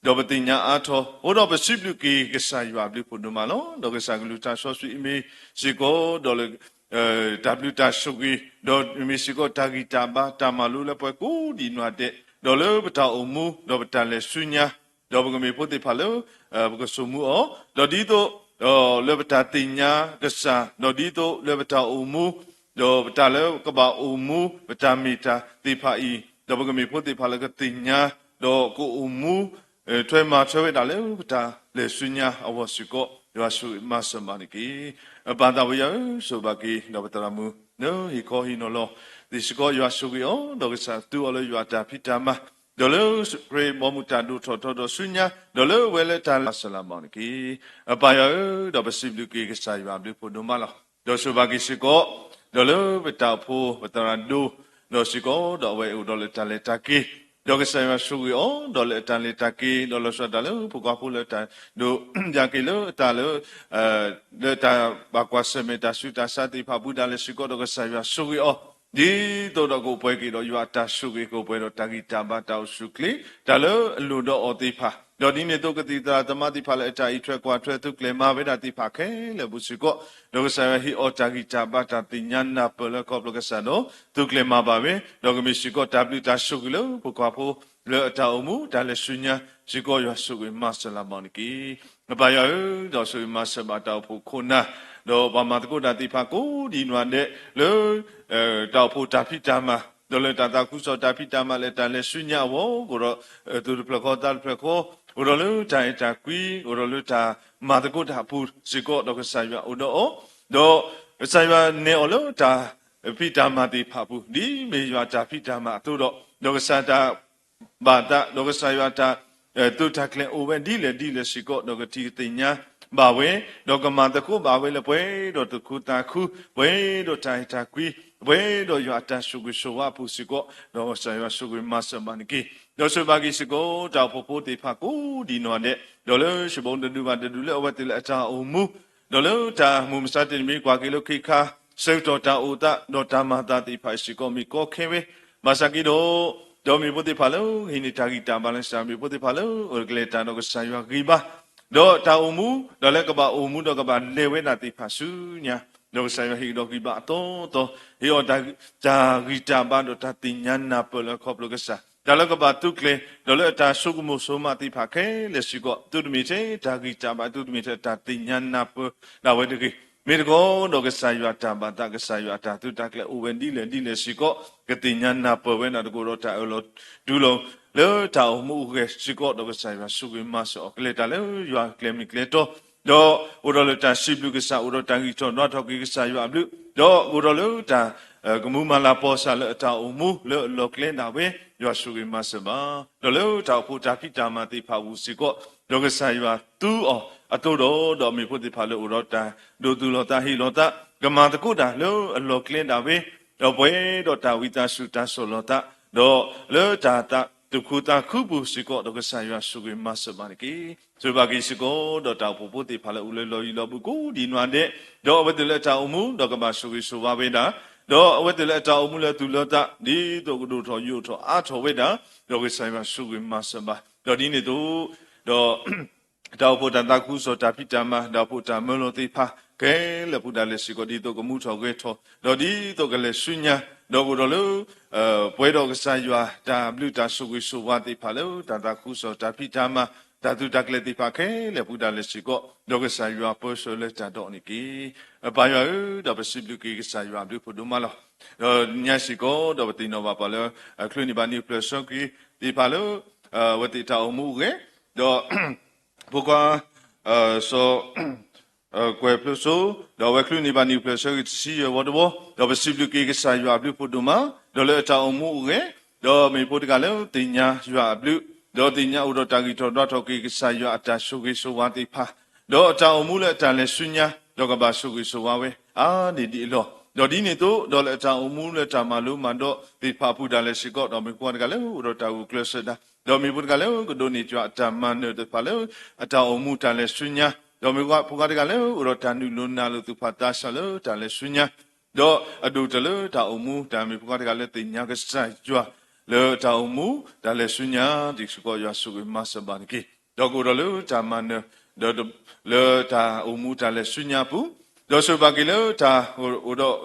ဒီးပသ့ၣ်ညါအါထီၣ်, အိၣ်ဒီးပစံးဘျုးက့ၤကစၢ်ယွၤအဘျုးဖှိၣ်ဒိၣ်မးလီၤ. ဒီးကစၢ်ကလုၢ်ကထါစီဆှံအံၤမ့ၢ်စ့ၢ်ကီး ဒီးလၢ တၢ်ဘျုးတၢ်ဆိၣ်ဂ့ၤ, ဒီးမ့ၢ်စ့ၢ်ကီးတၢ်ဂံၢ်တၢ်ဘါ တၢ်မၤလိလၢပှၤကိးဒံးနီၢ်ဒဲး, ဒီးလၢပတၢ်အိၣ်မူ ဒီးပတၢ်လဲၤဆူညါ, ဒီးပကမ့ၢ်ဖိသ့ၣ်တဖၣ်လၢ ပကစိာ်မူအီၤ, ဒီးဒ်သိး ဒီးလၢပတၢ်သ့ၣ်ညါကစၢ်, ဒီးဒ်သိးလၢပတၢ်အိၣ်မူ, ဒီးပတၢ်လၢကဘၣ်အိၣ်မူ ပတၢ်မ့ၢ်တၢ်သ့ၣ်တဖၣ်အံၤ, ဒီးပကမ့ၢ်ဖိသ့ၣ်တဖၣ်လၢကသ့ၣ်ညါ, ဒီးကအိၣ်မူ ထွဲမၤထွဲဝဲဒၣ်လၢပတၢ်လဲၤဆူညါအဂီၢ်စ့ၢ်ကီး, ယွၤဆိၣ်ဂ့ၤမၤစၢၤဘၣ်န့ၣ်တက့ၢ်. ပပၢ်သးဘိယွၤဧၢ, ဆိၣ်ဂ့ၤဘၣ်က့ၤဒီးပသရၣ်မုၣ်လၢဟ့ၣ်ခီဟ့ၣ်နီၤလီၤသ့ၣ်စ့ၢ်ကီး, ယွၤဆိၣ်ဂ့ၤအီၤ, ဒီးကစၢ်သူအီၤလၢယွၤအတၢ်ဖံးတၢ်မၤ, ဒီးလၢခရံာ်ဘီမုၢ်တၢ်ဒိၣ်ထီၣ်ထီထီၣ်ဆူညါ, ဒီးလၢဝဲလၢတၢ်လၢမၤစၢၤလၢမၤန့ၣ်တက့ၢ်. ပပၢ်ယွၤဧၢ, ဒီးပစံးဘျုးက့ၤကစၢ်ယွၤအဘျုးဖှိၣ်ဒိၣ်မးလီၤ. ဒီးဆိၣ်ဂ့ၤဘၣ်က့ၤစ့ၢ်ကီး, ဒီးလၢပတၢ်အိၣ်ဖှိၣ်ပသရၣ်ဒိၣ်, ဒီးစ့ၢ်ကီးဒီးအဝဲအိၣ်ဒီးလၢတၢ်လဲၤတၢ်က့ၤ, ဒီးကစၢ်ယွၤဆိၣ်ဂ့ၤအီၤ, ဒီးလၢအတၢ်လဲၤတၢ်က့ၤ, ဒီးလီၤဆီဒၣ်တၢ်လၢဖိခွါဖိလၢတၢ်ဒိးယၤက့ၤလၢတၢ်လၢ လၢတၢ်ဘၣ်ကွၢ်ဆၢၣ်မဲာ်တၢ်ဆူးတၢ်ဆါသ့ၣ်တဖၣ်အပူၤဒၣ်လဲာ်စ့ၢ်ကီး, ဒီးကစၢ်ယွၤဆိၣ်ဂ့ၤအီၤ, ဒ်သိးဒီးကအိၣ်ပှဲၤက့ၤဒီးယွၤအတၢ်ဆိၣ်ဂ့ၤ, ကအိၣ်ပှဲၤဒီးတၢ်ဂံၢ်တၢ်ဘါတၢ်အိၣ်ဆူၣ်အိၣ်ချ့, တၢ်လၢအလိၣ်ဒီးအီၤသ့ၣ်တဖၣ်, ဒီးဒ်န့ၣ်အသိးကသံၣ်သရၣ်သမါသ့ၣ်တဖၣ်လၢအတၢ်အံးထွဲကွၢ်ထွဲသုးကျဲၤမၤဝဲဒၣ်သ့ၣ်တဖၣ်ခဲလၢာ်အပူၤစ့ၢ်ကီး, ဒီးကစၢ်ယွၤဟ့ၣ်အီၤတၢ်ဂံၢ်တၢ်ဘါတၢ်သ့ၣ်ညါနၢ်ပၢၢ်လၢခီဖျိကစၢ်ဒီး သုးကျဲၤမၤဘၣ်ဝဲ, ဒီးကမ့ၢ်စ့ၢ်ကီးတၢ်ဘျုးတၢ်ဆိၣ်ဂ့ၤလၢဖိခွါဖိ လၢအတၢ်အိၣ်မူတၢ်လဲၤဆူညါစ့ၢ်ကီး, ယွၤဆိၣ်ဂ့ၤမၤစၢၤလၢမၤန့ၣ်တက့ၢ်. ပပၢ်ယွၤဧၢ, ဒီးဆိၣ်ဂ့ၤမၤစၢၤဘၣ်တၢ်အိၣ်ဖှိၣ်ခိၣ်နၢ်, ဒီးပှၤမၤသကိးတၢ်သ့ၣ်တဖၣ်ကိးဒံးနီၢ်ဒဲးလၢ တၢ်အိၣ်ဖှိၣ်တၢ်ဖံးတၢ်မၤ, ဒီးလၢတၢ်သးခုကစီၣ်တၢ်ဖံးတၢ်မၤလၢတၢ်လဲၤဆူညါအဂီၢ်, အိၣ်ဒီးသူၣ်တဖျၢၣ်ဃီသးတဖျၢၣ်ဃီ, အိၣ်ဒီးလၢတၢ်အဲၣ်တၢ်ကွံ, အိၣ်ဒီးလၢတၢ်မၤသကိးတၢ်အပူၤစ့ၢ်ကီး, ဒီးကစၢ်ယွၤအိၣ်ဒီးအီၤ, ဒီးကစၢ်ယွၤနဲၣ်အီၤလၢတၢ်ဖံးတၢ်မၤသ့ၣ်တဖၣ်အပူၤ, ဒ်မ့ၢ်ယွၤတၢ်ဖံးတၢ်မၤအသိးဒီး, ဒီးကစၢ်တၢ် ဘၣ်သး, ဒီးကစၢ်ယွၤတၢ် သုးတၢ်ကျဲၤအိၣ်ဝဲဒ်လဲၣ်ဒ်လဲၣ်စ့ၢ်ကီး, ဒီးကထံၣ်ကသ့ၣ်ညါဘၣ်ဝဲ, ဒီးကမၤသကိးဘၣ်ဝဲလၢပှဲၤဒီးသူၣ်ခုသးခု, ပှဲၤဒီးတၢ်အဲၣ်တၢ်ကွံ, ပှဲၤဒီးယွၤအတၢ်ဆိၣ်ဂ့ၤဆိၣ်ဝါအပူၤစ့ၢ်ကီး, ဒီးကစၢ်ယွၤဆိၣ်ဂ့ၤမၤစၢၤဘၣ်န့ၣ်တက့ၢ်. ဒီးဆိၣ်ဂ့ၤဘၣ်က့ၤစ့ၢ်ကီး တၢ်အိၣ်ဖှိၣ်ဖိသ့ၣ်တဖၣ်ကိးဒံးနီၢ်ဒဲး, ဒီးလၢဆၢဖိတဒုဘၣ်တဒုလၢအဝဲသ့ၣ်လၢအတၢ်အိၣ်မူ, ဒီးလၢတၢ်မုၢ်မဆါတနံၤမ့ၢ်ကွၢ်က့ၤလၢခ့ခါ, ဆၢကတီၢ်တၢ်အိၣ်သး, ဒီးတၢ်မၤသးသ့ၣ်တဖၣ်စ့ၢ်ကီးမ့ၢ်ကီခဲဝဲ, ဘၣ်ဆၣ်က့ၤဒီး, ဒီးမ့ၢ်ဖိသ့ၣ်တဖၣ်လၢဟံးန့ၢ်တၢ်ဂံၢ်တၢ်ဘါလၢကစၢ်, မ့ၢ်ဖိသ့ၣ်တဖၣ်လၢအအိၣ်ကလဲၤတၢ်ဒီးကစၢ်ယွၤဂံၢ်ဘါ, ဒီးတၢ်အိၣ်မူ, ဒီးလၢကဘၣ်အိၣ်မူဒီးကဘၣ်လဲၤဝဲဒၣ်သ့ၣ်တဖၣ်ဆူညါ, ဒီးကစၢ်ယွၤဟ့ၣ်ဒီးဂံၢ်ဘါအသီသီ, ဟ့ၣ်အီၤတၢ်ဂံၢ်တၢ်ဘါဒီးတၢ်သ့ၣ်ညါနၢ်ပၢၢ်လၢခီဖျိကစၢ်, တၢ်လၢကဘၣ်သုးကျဲၤ, ဒီးလၢအတၢ်ဆိကမိၣ်ဆိကမးသ့ၣ်တဖၣ်ခဲလၢာ်စ့ၢ်ကီး, သုတမ့ၢ်ထဲတၢ်ဂံၢ်တၢ်ဘါ, သုတမ့ၢ်ထဲတၢ်သ့ၣ်ညါနၢ်ပၢၢ်ဒၣ်ဝဲတဂ့ၤ, မ့ၢ်တခီဒီးကစၢ်ယွၤတၢ်ဘၣ်သး, ကစၢ်ယွၤအတၢ်သုးတၢ်ကျဲၤအိၣ်ဝဲဒ်လဲၣ်ဒ်လဲၣ်စ့ၢ်ကီး, ကသ့ၣ်ညါနၢ်ပၢၢ်ဝဲဒၣ်တက့ၢ်ဒီးတၢ်အၢၣ်လီၤတူၢ်လိာ်လၢတၢ်အိၣ်မူအိၣ်ဂဲၤစ့ၢ်ကီး, ဒီးကစၢ်ယွၤဆိၣ်ဂ့ၤမၤစၢၤအီၤ, ကလဲၤတၢ်လၢယွၤကျဲၤမုၢ်ကျဲၤတီ, ဒီးအိၣ်ဒီးလၢတၢ်စံးဘျုးကစၢ်, အိၣ်ဒီးတၢ်ဂံၢ်ထီၣ်နွါထီၣ်က့ၤကစၢ်ယွၤအဘျုး, ဒီးအိၣ်ဒီးလၢတၢ် ကမူမၤလၤကပီၤစၢ်လၢအတၢ်အိၣ်မူလၢအလီၢ်ကျဲဒၣ်ဝဲ, ယွၤဆိၣ်ဂ့ၤမၤစၢၤဘၣ်, ဒီးလၢတၢ်အိၣ်ဖှိၣ်တၢ်ဖံးတၢ်မၤသ့ၣ်တဖၣ်အပူၤစ့ၢ်ကီး, ဒီးကစၢ်ယွၤသူအီၤအသိးဒီး, ဒီးမ့ၢ်ဖိသ့ၣ်တဖၣ်လၢအိၣ်ဒီးတၢ်ဒိးသူၣ်လီၤသးဟ့ၣ်လီၤသး, ကမၤသကိးတၢ်လၢအလီၢ်ကျဲဒၣ်ဝဲ, ဒီးပှဲၤဒီးတၢ်ဝံသးစူၤတၢ်ဆီၣ်လီၤသး, ဒီးလၢတၢ်သး ဒီးလၢပဝဲဒၣ်သုးခိၣ်သးခုပူၤစ့ၢ်ကီး ဒီးကစၢ်ယွၤဆိၣ်ဂ့ၤမၤစၢၤဘၣ်န့ၣ်တက့ၢ်. ဆိၣ်ဂ့ၤဘၣ်က့ၤစ့ၢ်ကီး ဒီးတၢ်အိၣ်ဖှိၣ်ဖိသ့ၣ်တဖၣ်လၢအိၣ်လၢလီၢ်ယံၤလီၢ်ဘူးကိးဒံးနီၢ်ဒဲး, ဒီးအဝဲသ့ၣ်လၢအတၢ်အိၣ်မူ ဒီးကဘၣ်ဆိၣ်ဂ့ၤဆိၣ်ဝါဝဲဒၣ်, ဒီးအဝဲသ့ၣ်လၢအတၢ်အိၣ်မူလၢအသူၣ်လၢသး ဒ်သိးကဒိၣ်ထီၣ်ယိာ်ထီၣ်အါထီၣ်ဝဲဒၣ်, ဒီးကစၢ်ယွၤဆိၣ်ဂ့ၤမၤစၢၤဘၣ်. ဒီးဒ်န့ၣ်အသိး ဒီး တၢ်အိၣ်ဖှိၣ်တၢ်သးခုကစီၣ် တၢ်ဖံးတၢ်မၤ ဒီးအိၣ်ဖှိၣ်တၢ်မၢလီၤသ့ၣ်တဖၣ် ခဲလၢာ်ပူၤဒၣ်လဲာ်စ့ၢ်ကီး ဒ်သိးကမူထီၣ်ဂဲၤထီၣ် ဒီးဒ်သိးကလဲၤဆူညါ ဒီးအိၣ်ဒီးလၢ ပှဲၤဒီးကစၢ်ယွၤတၢ်ဘျုးတၢ်ဆိၣ်ဂ့ၤဆိၣ်ဝါသ့ၣ်တဖၣ်လၢ တၢ်သးခုကစီၣ် တၢ်ဖံးတၢ်မၤ တၢ်သုးတၢ်ကျဲၤသ့ၣ်တဖၣ်ခဲလၢာ်ပူၤဒၣ်လဲာ်စ့ၢ်ကီး ဒီးကစၢ်ယွၤပၢဆှၢလၢတၢ်ဒိးန့ၣ်တက့ၢ်. ပၢ်ယွၤဧၢ, ဒီးပစံးဘျုးက့ၤကစၢ်ယွၤအဘျုးဖးဒိၣ်မးလီၤ. ဒီးညါစ့ၢ်ကီး ဒီးပသ့ၣ်နီၣ်ဘၣ်ပှၤလၢ အချုးန့ၢ်ဘၣ်နံၣ်ပျၢၢ်ဆၢက့ၤသ့ၣ်တဖၣ်လၢ အဝဲသ့ၣ်တၢ်အိၣ်မူအဂ့ၢ်, ဒီး ဖိခွါ စီၤ ကွဲးဖျိစိ, ဒီးအဝဲချုးန့ၢ်ဘၣ်နံၣ်ပျၢၢ်ဆၢက့ၤတဆံယဲၢ်ဝီတဝီ, ဒီးပစံးဘျုးက့ၤကစၢ်ယွၤအဘျုးဖးဒိၣ်မး, ဒီးလၢအတၢ်အိၣ်မူအဂ့ၢ်, ဒီးမ့ၢ်ဖိတဂၤလၢသ့ၣ်ညါယွၤအဘျုး, ဒီးသ့ၣ်ညါအိၣ်ဒီးတၢ်ဂံၢ်ထီၣ်ဒွးထီၣ်က့ၤကစၢ်ယွၤအတၢ်ဆိၣ်ဂ့ၤဆိၣ်ဝါသ့ၣ်တဖၣ်, ဒီးအတၢ်အိၣ်မူလၢအတၢ်လဲၤဆူညါ ဒီးကဘၣ်ဆိၣ်ဂ့ၤဆိၣ်ဝါဝဲ အါန့ၢ်ဒံးအလီၢ်, ဒီးဒ်န့ၣ်အသိး ဒီးလၢအတၢ်အိၣ်မူလၢတၢ်မၤလိမၤဒိးသ့ၣ်တဖၣ်အပူၤဒၣ်လဲာ်စ့ၢ်ကီး, ဒီးမ့ၢ်ဖိတဂၤလၢအိၣ်ဒီးတၢ်ဂုာ်ကျဲးစၢးဒၣ်, ဒီးမ့ၢ်ဖိတဂၤလၢကဒိးန့ၢ်ယွၤအတၢ်မၤနၢၤသ့ၣ်တဖၣ်လၢ အတၢ်အိၣ်မူတၢ်လဲၤဆူညါ, ဒီးမ့ၢ်ဖိခွါတဂၤလၢအိၣ်ဒီးတၢ်နုာ်လီၤနၢ်လီၤသူၣ်ဖးသးစၢ်လၢတၢ်လဲၤဆူညါ, ဒီးအဒိၣ်တၢ်လၢတၢ်အိၣ်မူ တၢ်မ့ၢ်ဖိခွါတဂၤလၢသ့ၣ်ညါကစၢ်ယွၤ လၢတၢ်အိၣ်မူတၢ်လဲၤဆူညါ ဒ်စ့ၢ်ကီးယွၤဆိၣ်ဂ့ၤမၤစၢၤဘၣ်န့ၣ်တက့ၢ်. ဒီးကအိၣ်ဒီးလၢတၢ်မၤနၢၤ ဒီးလၢတၢ်အိၣ်မူတၢ်လဲၤဆူညါအပူၤ, ဒီးဆိၣ်ဂ့ၤဘၣ်က့ၤလၢတၢ်အိၣ်ဒီး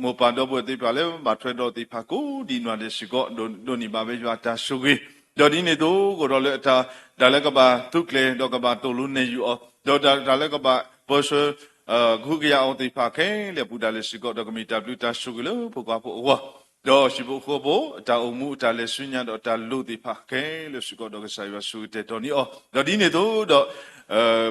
မိၢ်ပၢ်ဒီပုၢ်ဝဲၢ်သ့ၣ်တဖၣ်လၢဘၣ်ထွဲဒီးသ့ၣ်တဖၣ်ကိးဒံးနီၢ်ဒဲးစ့ၢ်ကီး ဒိးန့ၢ်ဘၣ်ဝဲယွၤအတၢ်ဆိၣ်ဂ့ၤ, ဒီးဒ်န့ၣ်အသိး ကအိၣ်ဒီးလၢအတၢ် တၢ်လၢကဘၣ်သူကျဲၤ ဒီးကဘၣ်သိၣ်လိနဲၣ်ယုာ်အီၤ, ဒီးတၢ်လၢကဘၣ်ပၢဆှၢ ကဟုကယာ်အီၤသ့ၣ်တဖၣ်ခဲလၢာ်ပူၤဒၣ်လဲာ်စ့ၢ်ကီး ဒီးကမ့ၢ်တၢ်ဘျုးတၢ်ဆိၣ်ဂ့ၤလၢဖိခွါဖိအဂီၢ်, ဒီးဟံၣ်ဖိဃီဖိ အတၢ်အိၣ်မူအတၢ်လဲၤဆူညါဒီးတၢ်လိၤသ့ၣ်တဖၣ်ခဲလၢာ်စ့ၢ်ကီး ဒီးကစၢ်ယွၤဆိၣ်ဂ့ၤတဲာ်တီၤန့ၢ်အီၤ, ဒီးဒ်န့ၣ်အသိးဒီး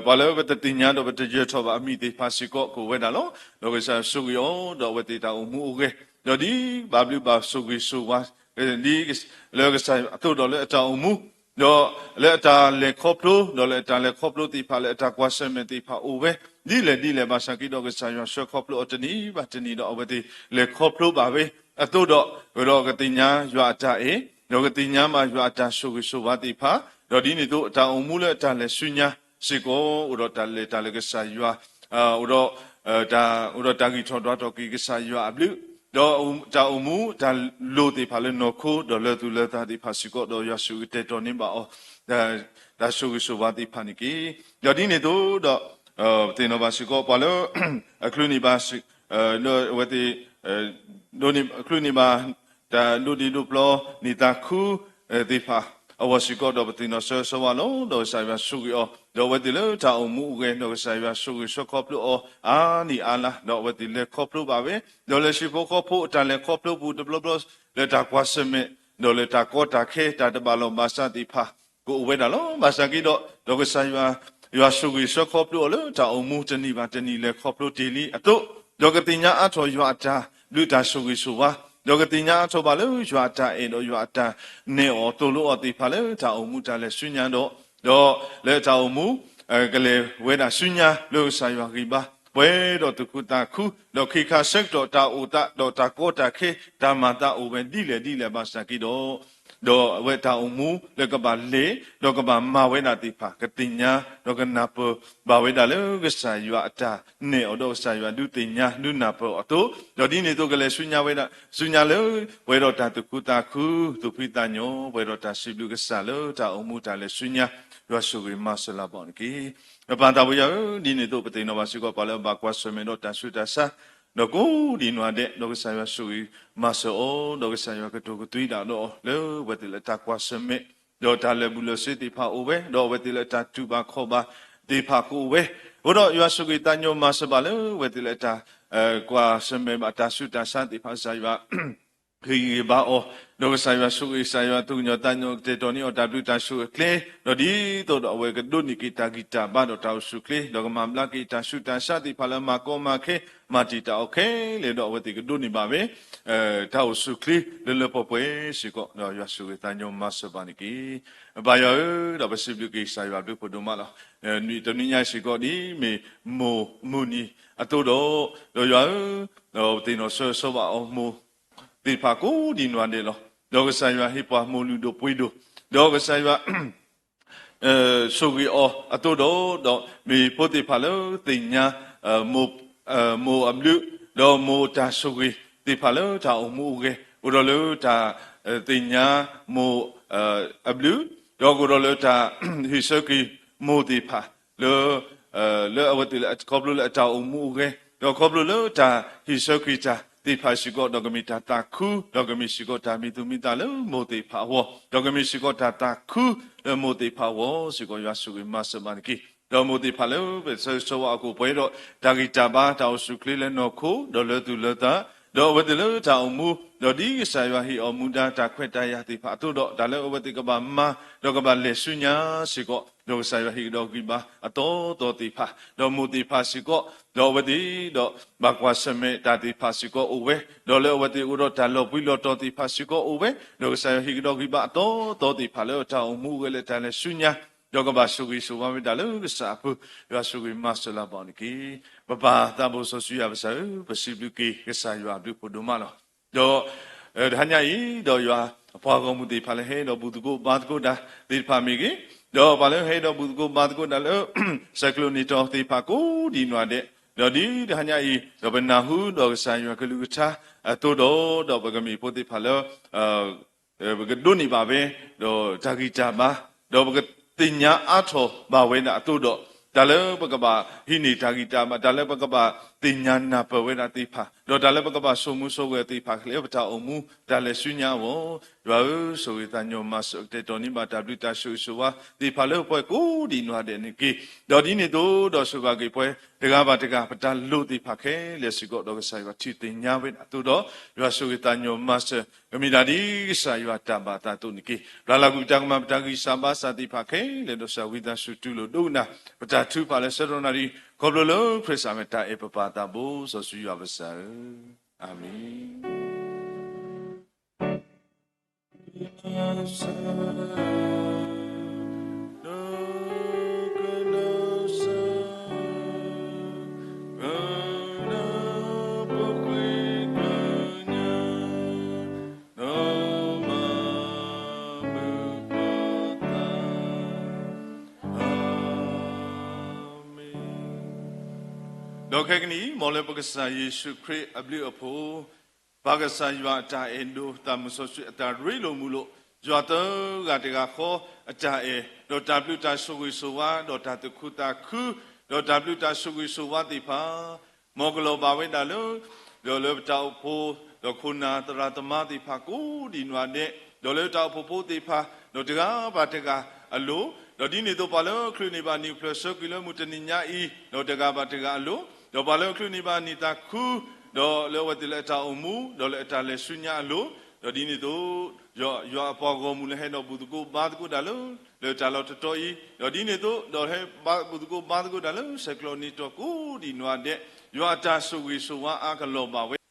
ပှၤလၢပတသ့ၣ်ညါဒီးပတယၢၤထီၣ်ဘၣ်အမံၤသ့ၣ်တဖၣ်စ့ၢ်ကီးကအိၣ်ဝဲဒၣ်လီၤ. ဒီးကစၢ်ယွၤဆိၣ်ဂ့ၤအီၤ ဒီးအဝဲသ့ၣ်တၢ်အိၣ်မူအိၣ်ဂဲၤ, ဒီးဒ်ဘၣ်ဘျုးဘၣ်ဆိၣ်ဂ့ၤဆိၣ်ဝါ ဒ်လၢကစၢ်ယွၤအသိးဒီးလၢအတၢ်အိၣ်မူ ဒီးလၢအတၢ်လဲၤခီဖျိ ဒီးလၢအတၢ်လဲၤခီဖျိသ့ၣ်တဖၣ်လၢအတၢ်ကွၢ်ဆၢၣ်မဲာ်သ့ၣ်တဖၣ်အိၣ်ဝဲ ဒ်လဲၣ်ဒ်လဲၣ်ဘၣ်ဆၣ်က့ဒီး ကစၢ်ယွၤဆှၢခီဖျိအီၤတနံၤဘၣ်တနံၤဒီး အဝဲသ့ၣ်လဲၤခီဖျိဘၣ်ဝဲအသိးဒီး ဒီးကသ့ၣ်ညါယွၤအတၢ်အဲၣ်, ဒီးကသ့ၣ်ညါဘၣ်ယွၤအတၢ်ဆိၣ်ဂ့ၤဆိၣ်ဝါသ့ၣ်တဖၣ်, ဒီးဒ်န့ၣ်အသိး အတၢ်အိၣ်မူလၢအတၢ်လဲၤဆူညါစ့ၢ်ကီး အိၣ်ဒီးတၢ်လဲၤတၢ်လၢကစၢ်ယွၤ အိၣ်ဒီး အိၣ်ဒီးတၢ်ဂံၢ်ထီၣ်ဒွးထီၣ်က့ၤကစၢ်ယွၤအဘျုး, ဒီးတၢ်အိၣ်မူတၢ်လိၤသ့ၣ်တဖၣ်လၢနီၢ်ခိ ဒီးလၢသူၣ်လၢသးသ့ၣ်တဖၣ်စ့ၢ်ကီး ဒီးယွၤဆိၣ်ဂ့ၤတဲာ်တီၤန့ၢ်ဘၣ်အီၤ တၢ်ဆိၣ်ဂ့ၤဆိၣ်ဝါသ့ၣ်တဖၣ်န့ၣ်တက့ၢ်. ဒီးဒ်န့ၣ်အသိးဒီး ပသ့ၣ်နီၣ်ဘၣ်စ့ၢ်ကီး ပှၤလၢ အချုးန့ၢ်ဘၣ် အဝဲသ့ၣ် အချုးန့ၢ်ဘၣ် တၢ်ဒိးန့ၢ်ဒိးပျီ နံၣ်သးခုသ့ၣ်တဖၣ် အဂီၢ်စ့ၢ်ကီး ဒီးပသ့ၣ်နီၣ်ဆၢဂ့ၤဆၢဝါလီၤ. ဒီးကစၢ်ယွၤဆိၣ်ဂ့ၤအီၤ ဒီးအဝဲသ့ၣ်လၢတၢ်အိၣ်မူအိၣ်ဂဲၤ ဒီးကစၢ်ယွၤဆိၣ်ဂ့ၤဆှၢခီဖျိအီၤ အါနံၣ်အါလါ ဒီးအဝဲသ့ၣ်လဲၤခီဖျိဘၣ်ဝဲ ဒီးလၢဟံၣ်ဖိဃီဖိအတၢ်လဲၤခီဖျိပူၤတဘျီဘျီ လၢတၢ်ကွၢ်ဆၢၣ်မဲာ် ဒီးလၢတၢ်ကီတၢ်ခဲ တၢ်တဘၣ်လိာ်ဘၣ်စးသ့ၣ်တဖၣ် ကအိၣ်ဝဲဒၣ်လီၤ. ဘၣ်ဆၣ်က့ဒီး ဒီးကစၢ်ယွၤ ယွၤဆိၣ်ဂ့ၤဆှၢခီဖျိအီၤလၢတၢ်အိၣ်မူတနံၤဘၣ်တနံၤလဲၤခီဖျိတ့ၢ်လံအသိး, ဒီးကသ့ၣ်ညါအါထီၣ်ယွၤအတၢ်ဘျုးတၢ်ဆိၣ်ဂ့ၤဆိၣ်ဝါ, ဒီးကသ့ၣ်ညါအါထီၣ်ဘၣ်လၢယွၤအတၢ်အဲၣ်ဒီးယွၤအတၢ်နဲၣ်အီၤသိၣ်လိအီၤသ့ၣ်တဖၣ်လၢတၢ်အိၣ်မူတၢ်လဲၤဆူညါဒီး, ဒီးလၢတၢ်အိၣ်မူ ကလဲၤဝဲဒၣ်ဆူညါလၢကစၢ်ယွၤဂံၢ်ဘါ, ပှဲၤဒီးသူၣ်ခုသးခု, ဒီးခ့ခါဆၢကတီၢ်တၢ်အိၣ်သး ဒီးတၢ်ကီတၢ်ခဲ တၢ်မၤသးအိၣ်ဝဲဒ်လဲၣ်ဒ်လဲၣ်ဘၣ်ဆၣ်က့ဒီး ဒီးအဝဲတၢ်အိၣ်မူလၢကဘၣ်လဲၤ ဒီးကဘၣ်မၤဝဲဒၣ်သ့ၣ်တဖၣ် ကသ့ၣ်ညါဒီးကနၢ်ပၢၢ်ဘၣ်ဝဲဒၣ်လၢကစၢ်ယွၤအတၢ်နဲၣ်အီၤဒီးကစၢ်ယွၤဒုးသ့ၣ်ညါဒုးနၢ်ပၢၢ်အီၤအသိး, ဒီးဒ်န့ၣ်အသိးကလဲၤဆူညါဝဲဒၣ် ဆူညါလၢ ပှဲၤဒီးတၢ်သူၣ်ခုသးခု သူၣ်ဖှံသးညီ ပှဲၤဒီးတၢ်စံးဘျုးကစၢ်လၢတၢ်အိၣ်မူတၢ်လဲၤဆူညါ ယွၤဆိၣ်ဂ့ၤမၤစၢၤလၢၤဘၣ်န့ၣ်တက့ၢ်. ပၢ်သးပှၢ်ယွၤဧၢ, ဒ်န့ၣ်အသိးပသ့ၣ်နီၣ်ဘၣ်စ့ၢ်ကီး ပှၤလၢအဘၣ်ကွၢ်ဆၢၣ်မဲာ်ဒီးတၢ်ဆူးတၢ်ဆါ ဒီးကိးဒံးနီၢ်ဒဲး ဒီးကစၢ်ယွၤဆိၣ်ဂ့ၤမၤစၢၤအီၤ ဒီးကစၢ်ယွၤကတိၤကသွံဒၣ်ဒီးအီၤ လၢအဝဲသ့ၣ်လၢတၢ်ကွၢ်ဆၢၣ်မဲာ် ဒီးတၢ်လၢာ်ဘူၣ်လၢာ်စ့သ့ၣ်တဖၣ်အိၣ်ဝဲ, ဒီးအဝဲသ့ၣ်လၢတၢ်တူၢ်ဘၣ်ခီၣ်ဘၣ်သ့ၣ်တဖၣ်ကအိၣ်ဝဲ, အဃိဒီးယွၤဆိၣ်ဂ့ၤသးညီမၤစၢၤဘၣ်လၢအဝဲသ့ၣ်လၢတၢ် ကွၢ်ဆၢၣ်မဲာ်ဘၣ်တၢ်ဆူးတၢ်ဆါသ့ၣ်တဖၣ် ကစၢ်ယွၤ ဟ့ၣ်ဂံၢ်ဘါအီၤ, ဒီးကစၢ်ယွၤဆိၣ်ဂ့ၤ ကစၢ်ယွၤသူၣ်ကညီၤသးကညီၤကတဲာ်ကတီၤန့ၢ်အီၤတၢ်ဘျုးတၢ်ဆိၣ်ဂ့ၤအကျဲ, ဒီးဒ်သိးဒီးအဝဲကဒိးန့ၢ်က့ၤတၢ်ဂံၢ်တၢ်ဘါဒီးတၢ်အိၣ်ဆူၣ်အိၣ်ချ့, ဒီးကမၤဘျါက့ၤတၢ်ဆူးတၢ်ဆါသ့ၣ်တဖၣ်လၢမၤကီမၤခဲ မၤတံာ်တာ်အီၤခဲလၢာ် ဒီးအဝဲသ့ၣ်ကဒိးန့ၢ်ဘၣ်ဝဲ တၢ်အိၣ်ဆူၣ်အိၣ်ချ့လၢလၢပှဲၤပှဲၤစ့ၢ်ကီး, ဒီးယွၤဆိၣ်ဂ့ၤသးညီမၤစၢၤဘၣ်န့ၣ်တက့ၢ်. ပၢ်ယွၤဧၢ, ဒီးပစံးဘျုးက့ၤကစၢ်ယွၤဘျုးဖးဒိၣ်မးလီၤ. နံၤတနွံညါစ့ၢ်ကီး ဒ်မ့ၢ်မိၢ်မုၢ်နံၤအသိးဒီး, ဒီးယွၤဧၢ, ဒီးပသ့ၣ်နီၣ်ဆၢဂ့ၤဆၢဝါအီၤမိၢ်သ့ၣ်တဖၣ်ကိးဒံးနီၢ်ဒဲးလီၤ. ဒီးကစၢ်ယွၤဟ့ၣ်ပှၤမိၢ်လုၢ်ဒိၣ်ပှ့ၤဒိၣ် ဒီးကစၢ်ယွၤ ဆိၣ်ဂ့ၤအီၤအသိးဒီး, ဒီးမ့ၢ်ဖိသ့ၣ်တဖၣ်လၢသ့ၣ်ညါ မိၢ်အဘျုး, ဒီးမိၢ်တၢ်ဆိၣ်ဂ့ၤသ့ၣ်တဖၣ်လၢတၢ်အိၣ်မူအိၣ်ဂဲၤ, အိၣ်ဒီးလၢတၢ်သ့ၣ်ညါမိၢ်အဘျုး, ဒီးကအိၣ်ဒီးလၢတၢ်ဟ့ၣ်ဆၢက့ၤမိၢ်သ့ၣ်တဖၣ် လၢ လၢအဝဲသ့ၣ်လၢ ခီဖျိလၢအတၢ်အိၣ်မူအိၣ်ဂဲၤ, ဒီးခီဖျိလၢတၢ်ဟ့ၣ်ဆၢက့ၤတၢ်သ့ၣ်တဖၣ်စ့ၢ်ကီး, ဒီးကမ့ၢ်တၢ်သးခု, ဒီးကမ့ၢ်စ့ၢ်ကီးတၢ်မံသူၣ်မံသးလၢမိၢ်သ့ၣ်တဖၣ်အဂီၢ်, ဒီးကမ့ၢ်စ့ၢ်ကီးတၢ်သးခုလၢမိၢ်သ့ၣ်တဖၣ်အဂီၢ်စ့ၢ်ကီး ယွၤဆိၣ်ဂ့ၤမၤစၢၤဘၣ်န့ၣ်တက့ၢ်. ဒီးမိၢ်သ့ၣ်တဖၣ်လၢပဆၢဂ့ၤဆၢဝါအီၤကိးပှဲၤဒီး တၢ်ဂံၢ်တၢ်ဘါ တၢ်အိၣ်ဆူၣ်အိၣ်ချ့လၢနီၢ်ခိ ဒီးလၢသူၣ်လၢသး, ဒီးအဝဲသ့ၣ်လၢတၢ်အိၣ်မူ, ဒီးဒ်ကစၢ်ယွၤဟ့ၣ်အီၤမူဒါတၢ်ခွဲးတၢ်ယာ်သ့ၣ်တဖၣ်အသိးဒီး တၢ်လၢအဝဲသ့ၣ်ကဘၣ်မၤ ဒီးကဘၣ်လဲၤဆူညါစ့ၢ်ကီး, ဒီးကစၢ်ယွၤဟ့ၣ်ကဒီးဂံၢ်ဘါအသီသီသ့ၣ်တဖၣ်, ဒီးမိၢ်သ့ၣ်တဖၣ်စ့ၢ်ကီး, ဒီးအဝဲသ့ၣ်ဒီး ဘၣ်ကွၢ်ဆၢၣ်မဲာ်တၢ်သ့ၣ်တဖၣ်စ့ၢ်ကီးအိၣ်ဝဲ, ဒီးလၢအဝဲသ့ၣ်အိၣ်ဒီးတၢ်လီၤဘှံးလီၤတီၤသ့ၣ်တဖၣ်စ့ၢ်ကီးအိၣ်ဝဲ, ဒီးကစၢ်ယွၤဟ့ၣ်ကဒီးဂံၢ်ဘါအသီသီသ့ၣ်တဖၣ်လၢတၢ်အိၣ်မူအိၣ်ဂဲၤလၢတၢ်လဲၤဆူညါ, ဒီးကဘၣ်ဆိၣ်ဂ့ၤဆိၣ်ဝါဝဲဒၣ်လၢကစၢ်အပူၤ, ယွၤဆိၣ်ဂ့ၤမၤစၢၤလၢၤဘၣ်န့ၣ်တက့ၢ်. ပပၢ်သးဘိစီဆှံယွၤပစၢ်ဧၢ, ပစံးဘျုးက့ၤကစၢ်ယွၤအဘျုးဖးဒိၣ်မးလီၤ. ဒီး တဟါညါအံၤ ဒီးယွၤအပှၤဂီၢ်မုၢ်သ့ၣ်တဖၣ်လၢဟဲဒီးဘူၣ်သကိးဘါသကိးတၢ်သ့ၣ်တဖၣ်မ့ၢ်ဂ့ၤ, ဒီးပှၤလၢဟဲဒီးဘူၣ်သကိးဘါသကိးတၢ်လၢ ဆဲးကျိးနံၣ်တီၤသ့ၣ်တဖၣ်ကိးဒံးနီၢ်ဒဲး, ဒီးဒ်တဟါညါအံၤ ဒီးပနၢ်ဟူဒီးကစၢ်ယွၤကလုၢ်ကထါအသိးဒီး, ဒီးပကမ့ၢ်ဖိသ့ၣ်တဖၣ်လၢ ပကဒိးန့ၢ်ဘၣ်ဝဲ ဒီးတၢ်ဂံၢ်တၢ်ဘါ, ဒီးပကသ့ၣ်ညါအါထီၣ်ဘၣ်ဝဲဒၣ်အသိးဒီး, တၢ်လၢပကဘၣ်ဟံးန့ၢ်တၢ်ဂံၢ်တၢ်ဘါ, တၢ်လၢပကဘၣ်သ့ၣ်ညါနၢ်ပၢၢ်ဝဲဒၣ်သ့ၣ်တဖၣ်, ဒီးတၢ်လၢပကဘၣ်ဆိၣ်မူဆိၣ်ဂဲၤသ့ၣ်တဖၣ်လၢပတၢ်အိၣ်မူ တၢ်လဲၤဆူညါအဂီၢ်, ယွၤဧၢ, ဆိၣ်ဂ့ၤသးညီမၤစၢၤ ကတဲာ်ကတီၤန့ၢ်ဘၣ်တၢ်ဘျုးတၢ်ဆိၣ်ဂ့ၤဆိၣ်ဝါသ့ၣ်တဖၣ်လၢပှၤကိးဒံးနီၢ်ဒဲးန့ၣ်တက့ၢ်. ဒီးဒ်န့ၣ်အသိး ဒီးဆိၣ်ဂ့ၤက့ၤပှၤတဂၤဘၣ်တဂၤ ပတၢ်လိၣ်သ့ၣ်တဖၣ်ခဲလၢာ်စ့ၢ်ကီး ဒီးကစၢ်ယွၤထံၣ်သ့ၣ်ညါဝဲဒၣ်အသိးဒီး, ယွၤဆိၣ်ဂ့ၤသးညီမၤစၢၤ ကမ့ၢ်ဒၣ်ဒ်ကစၢ်ယွၤတၢ်ဘၣ်သးအသိးန့ၣ်တက့ၢ်. ပျၢ်လၢ်ကွံာ်ပတၢ်ကမၣ် ပတၢ်ဂံၢ်စၢ်ဘါစၢ်သ့ၣ်တဖၣ်ခဲလၢာ် ဒီးစၢ်ဝံသးစူၤတူၢ်လိာ်ဒိကနၣ် ပတၢ်ထုကဖၣ်လၢဆၢကတီၢ်နၣ်ရံၣ် ခီဖျိလၢခရံာ်စၢ်မ့ၢ်တၢ်အဲၣ်ပပၢ်သးဘိစီဆှံယွၤပစၢ်ဧၢ, အၤမ့ၣ်. ဒီးခဲကနံၣ်အံၤ မ်လၢပကစၢ်ယ့ၣ်ၡူးခရံာ်အဘျုးအဖှိၣ်, ပၢ်ကစၢ်ယွၤအတၢ်အဲၣ်ဒိး သးစီဆှံအတၢ်ရ့လိာ်မုာ်လိာ်, ယွၤသၢဂၤတဂၤဃီအတၢ်အဲၣ်, ဒီးတၢ်ဘျုးတၢ်ဆိၣ်ဂ့ၤဆိၣ်ဝါ, ဒီးတၢ်သူၣ်ခုသးခု, ဒီးတၢ်ဘျုးတၢ်ဆိၣ်ဂ့ၤဆိၣ်ဝါသ့ၣ်တဖၣ် မ်ကလီၤဘၣ်ဝဲဒၣ်လၢ ဒီးလၢပတၢ်အိၣ်ဖှိၣ်, ဒီးခိၣ်နၢ်သရၣ်သမါသ့ၣ်တဖၣ်ကိးဒံးနီၢ်ဒဲး, ဒီးလၢတၢ်အိၣ်ဖှိၣ်ဖိသ့ၣ်တဖၣ်, ဒီးတဂၤဘၣ်တဂၤအလိၤ, ဒီးဒ်န့ၣ်အသိး ပှၤလၢအချုးန့ၢ်ဘၣ်နံၣ်အိၣ်ဖျဲၣ်ဆၢကွံာ်လၢမုၢ်တနံၤညါအံၤ, ဒီးတဂၤဘၣ်တဂၤအလိၤ, ဒီးပှၤလၢအချုးန့ၢ်ဘၣ်နံၣ်သးခု, ဒီးလၢအဝဲသ့ၣ်လၢအတၢ်အိၣ်မူ, ဒီးလၢအတၢ်လဲၤဆူညါအလိၤ, ဒီးဒ်န့ၣ်အသိး ယွၤအပှၤဂီၢ်မုၢ်လၢဟဲဒီးဘူၣ်သကိးဘါသကိးတၢ်လၢ လၢတၢ်လီၢ်တတီၤအံၤ, ဒီးဒ်န့ၣ်အသိး ဒီးဟဲဘူၣ်သကိးဘါသကိးတၢ်လၢဆဲးကျိးနံၣ်တီၤကိးဒံးနီၢ်ဒဲး, ယွၤအတၢ်ဆိၣ်ဂ့ၤဆိၣ်ဝါအါကလီၤဘၣ်ဝဲ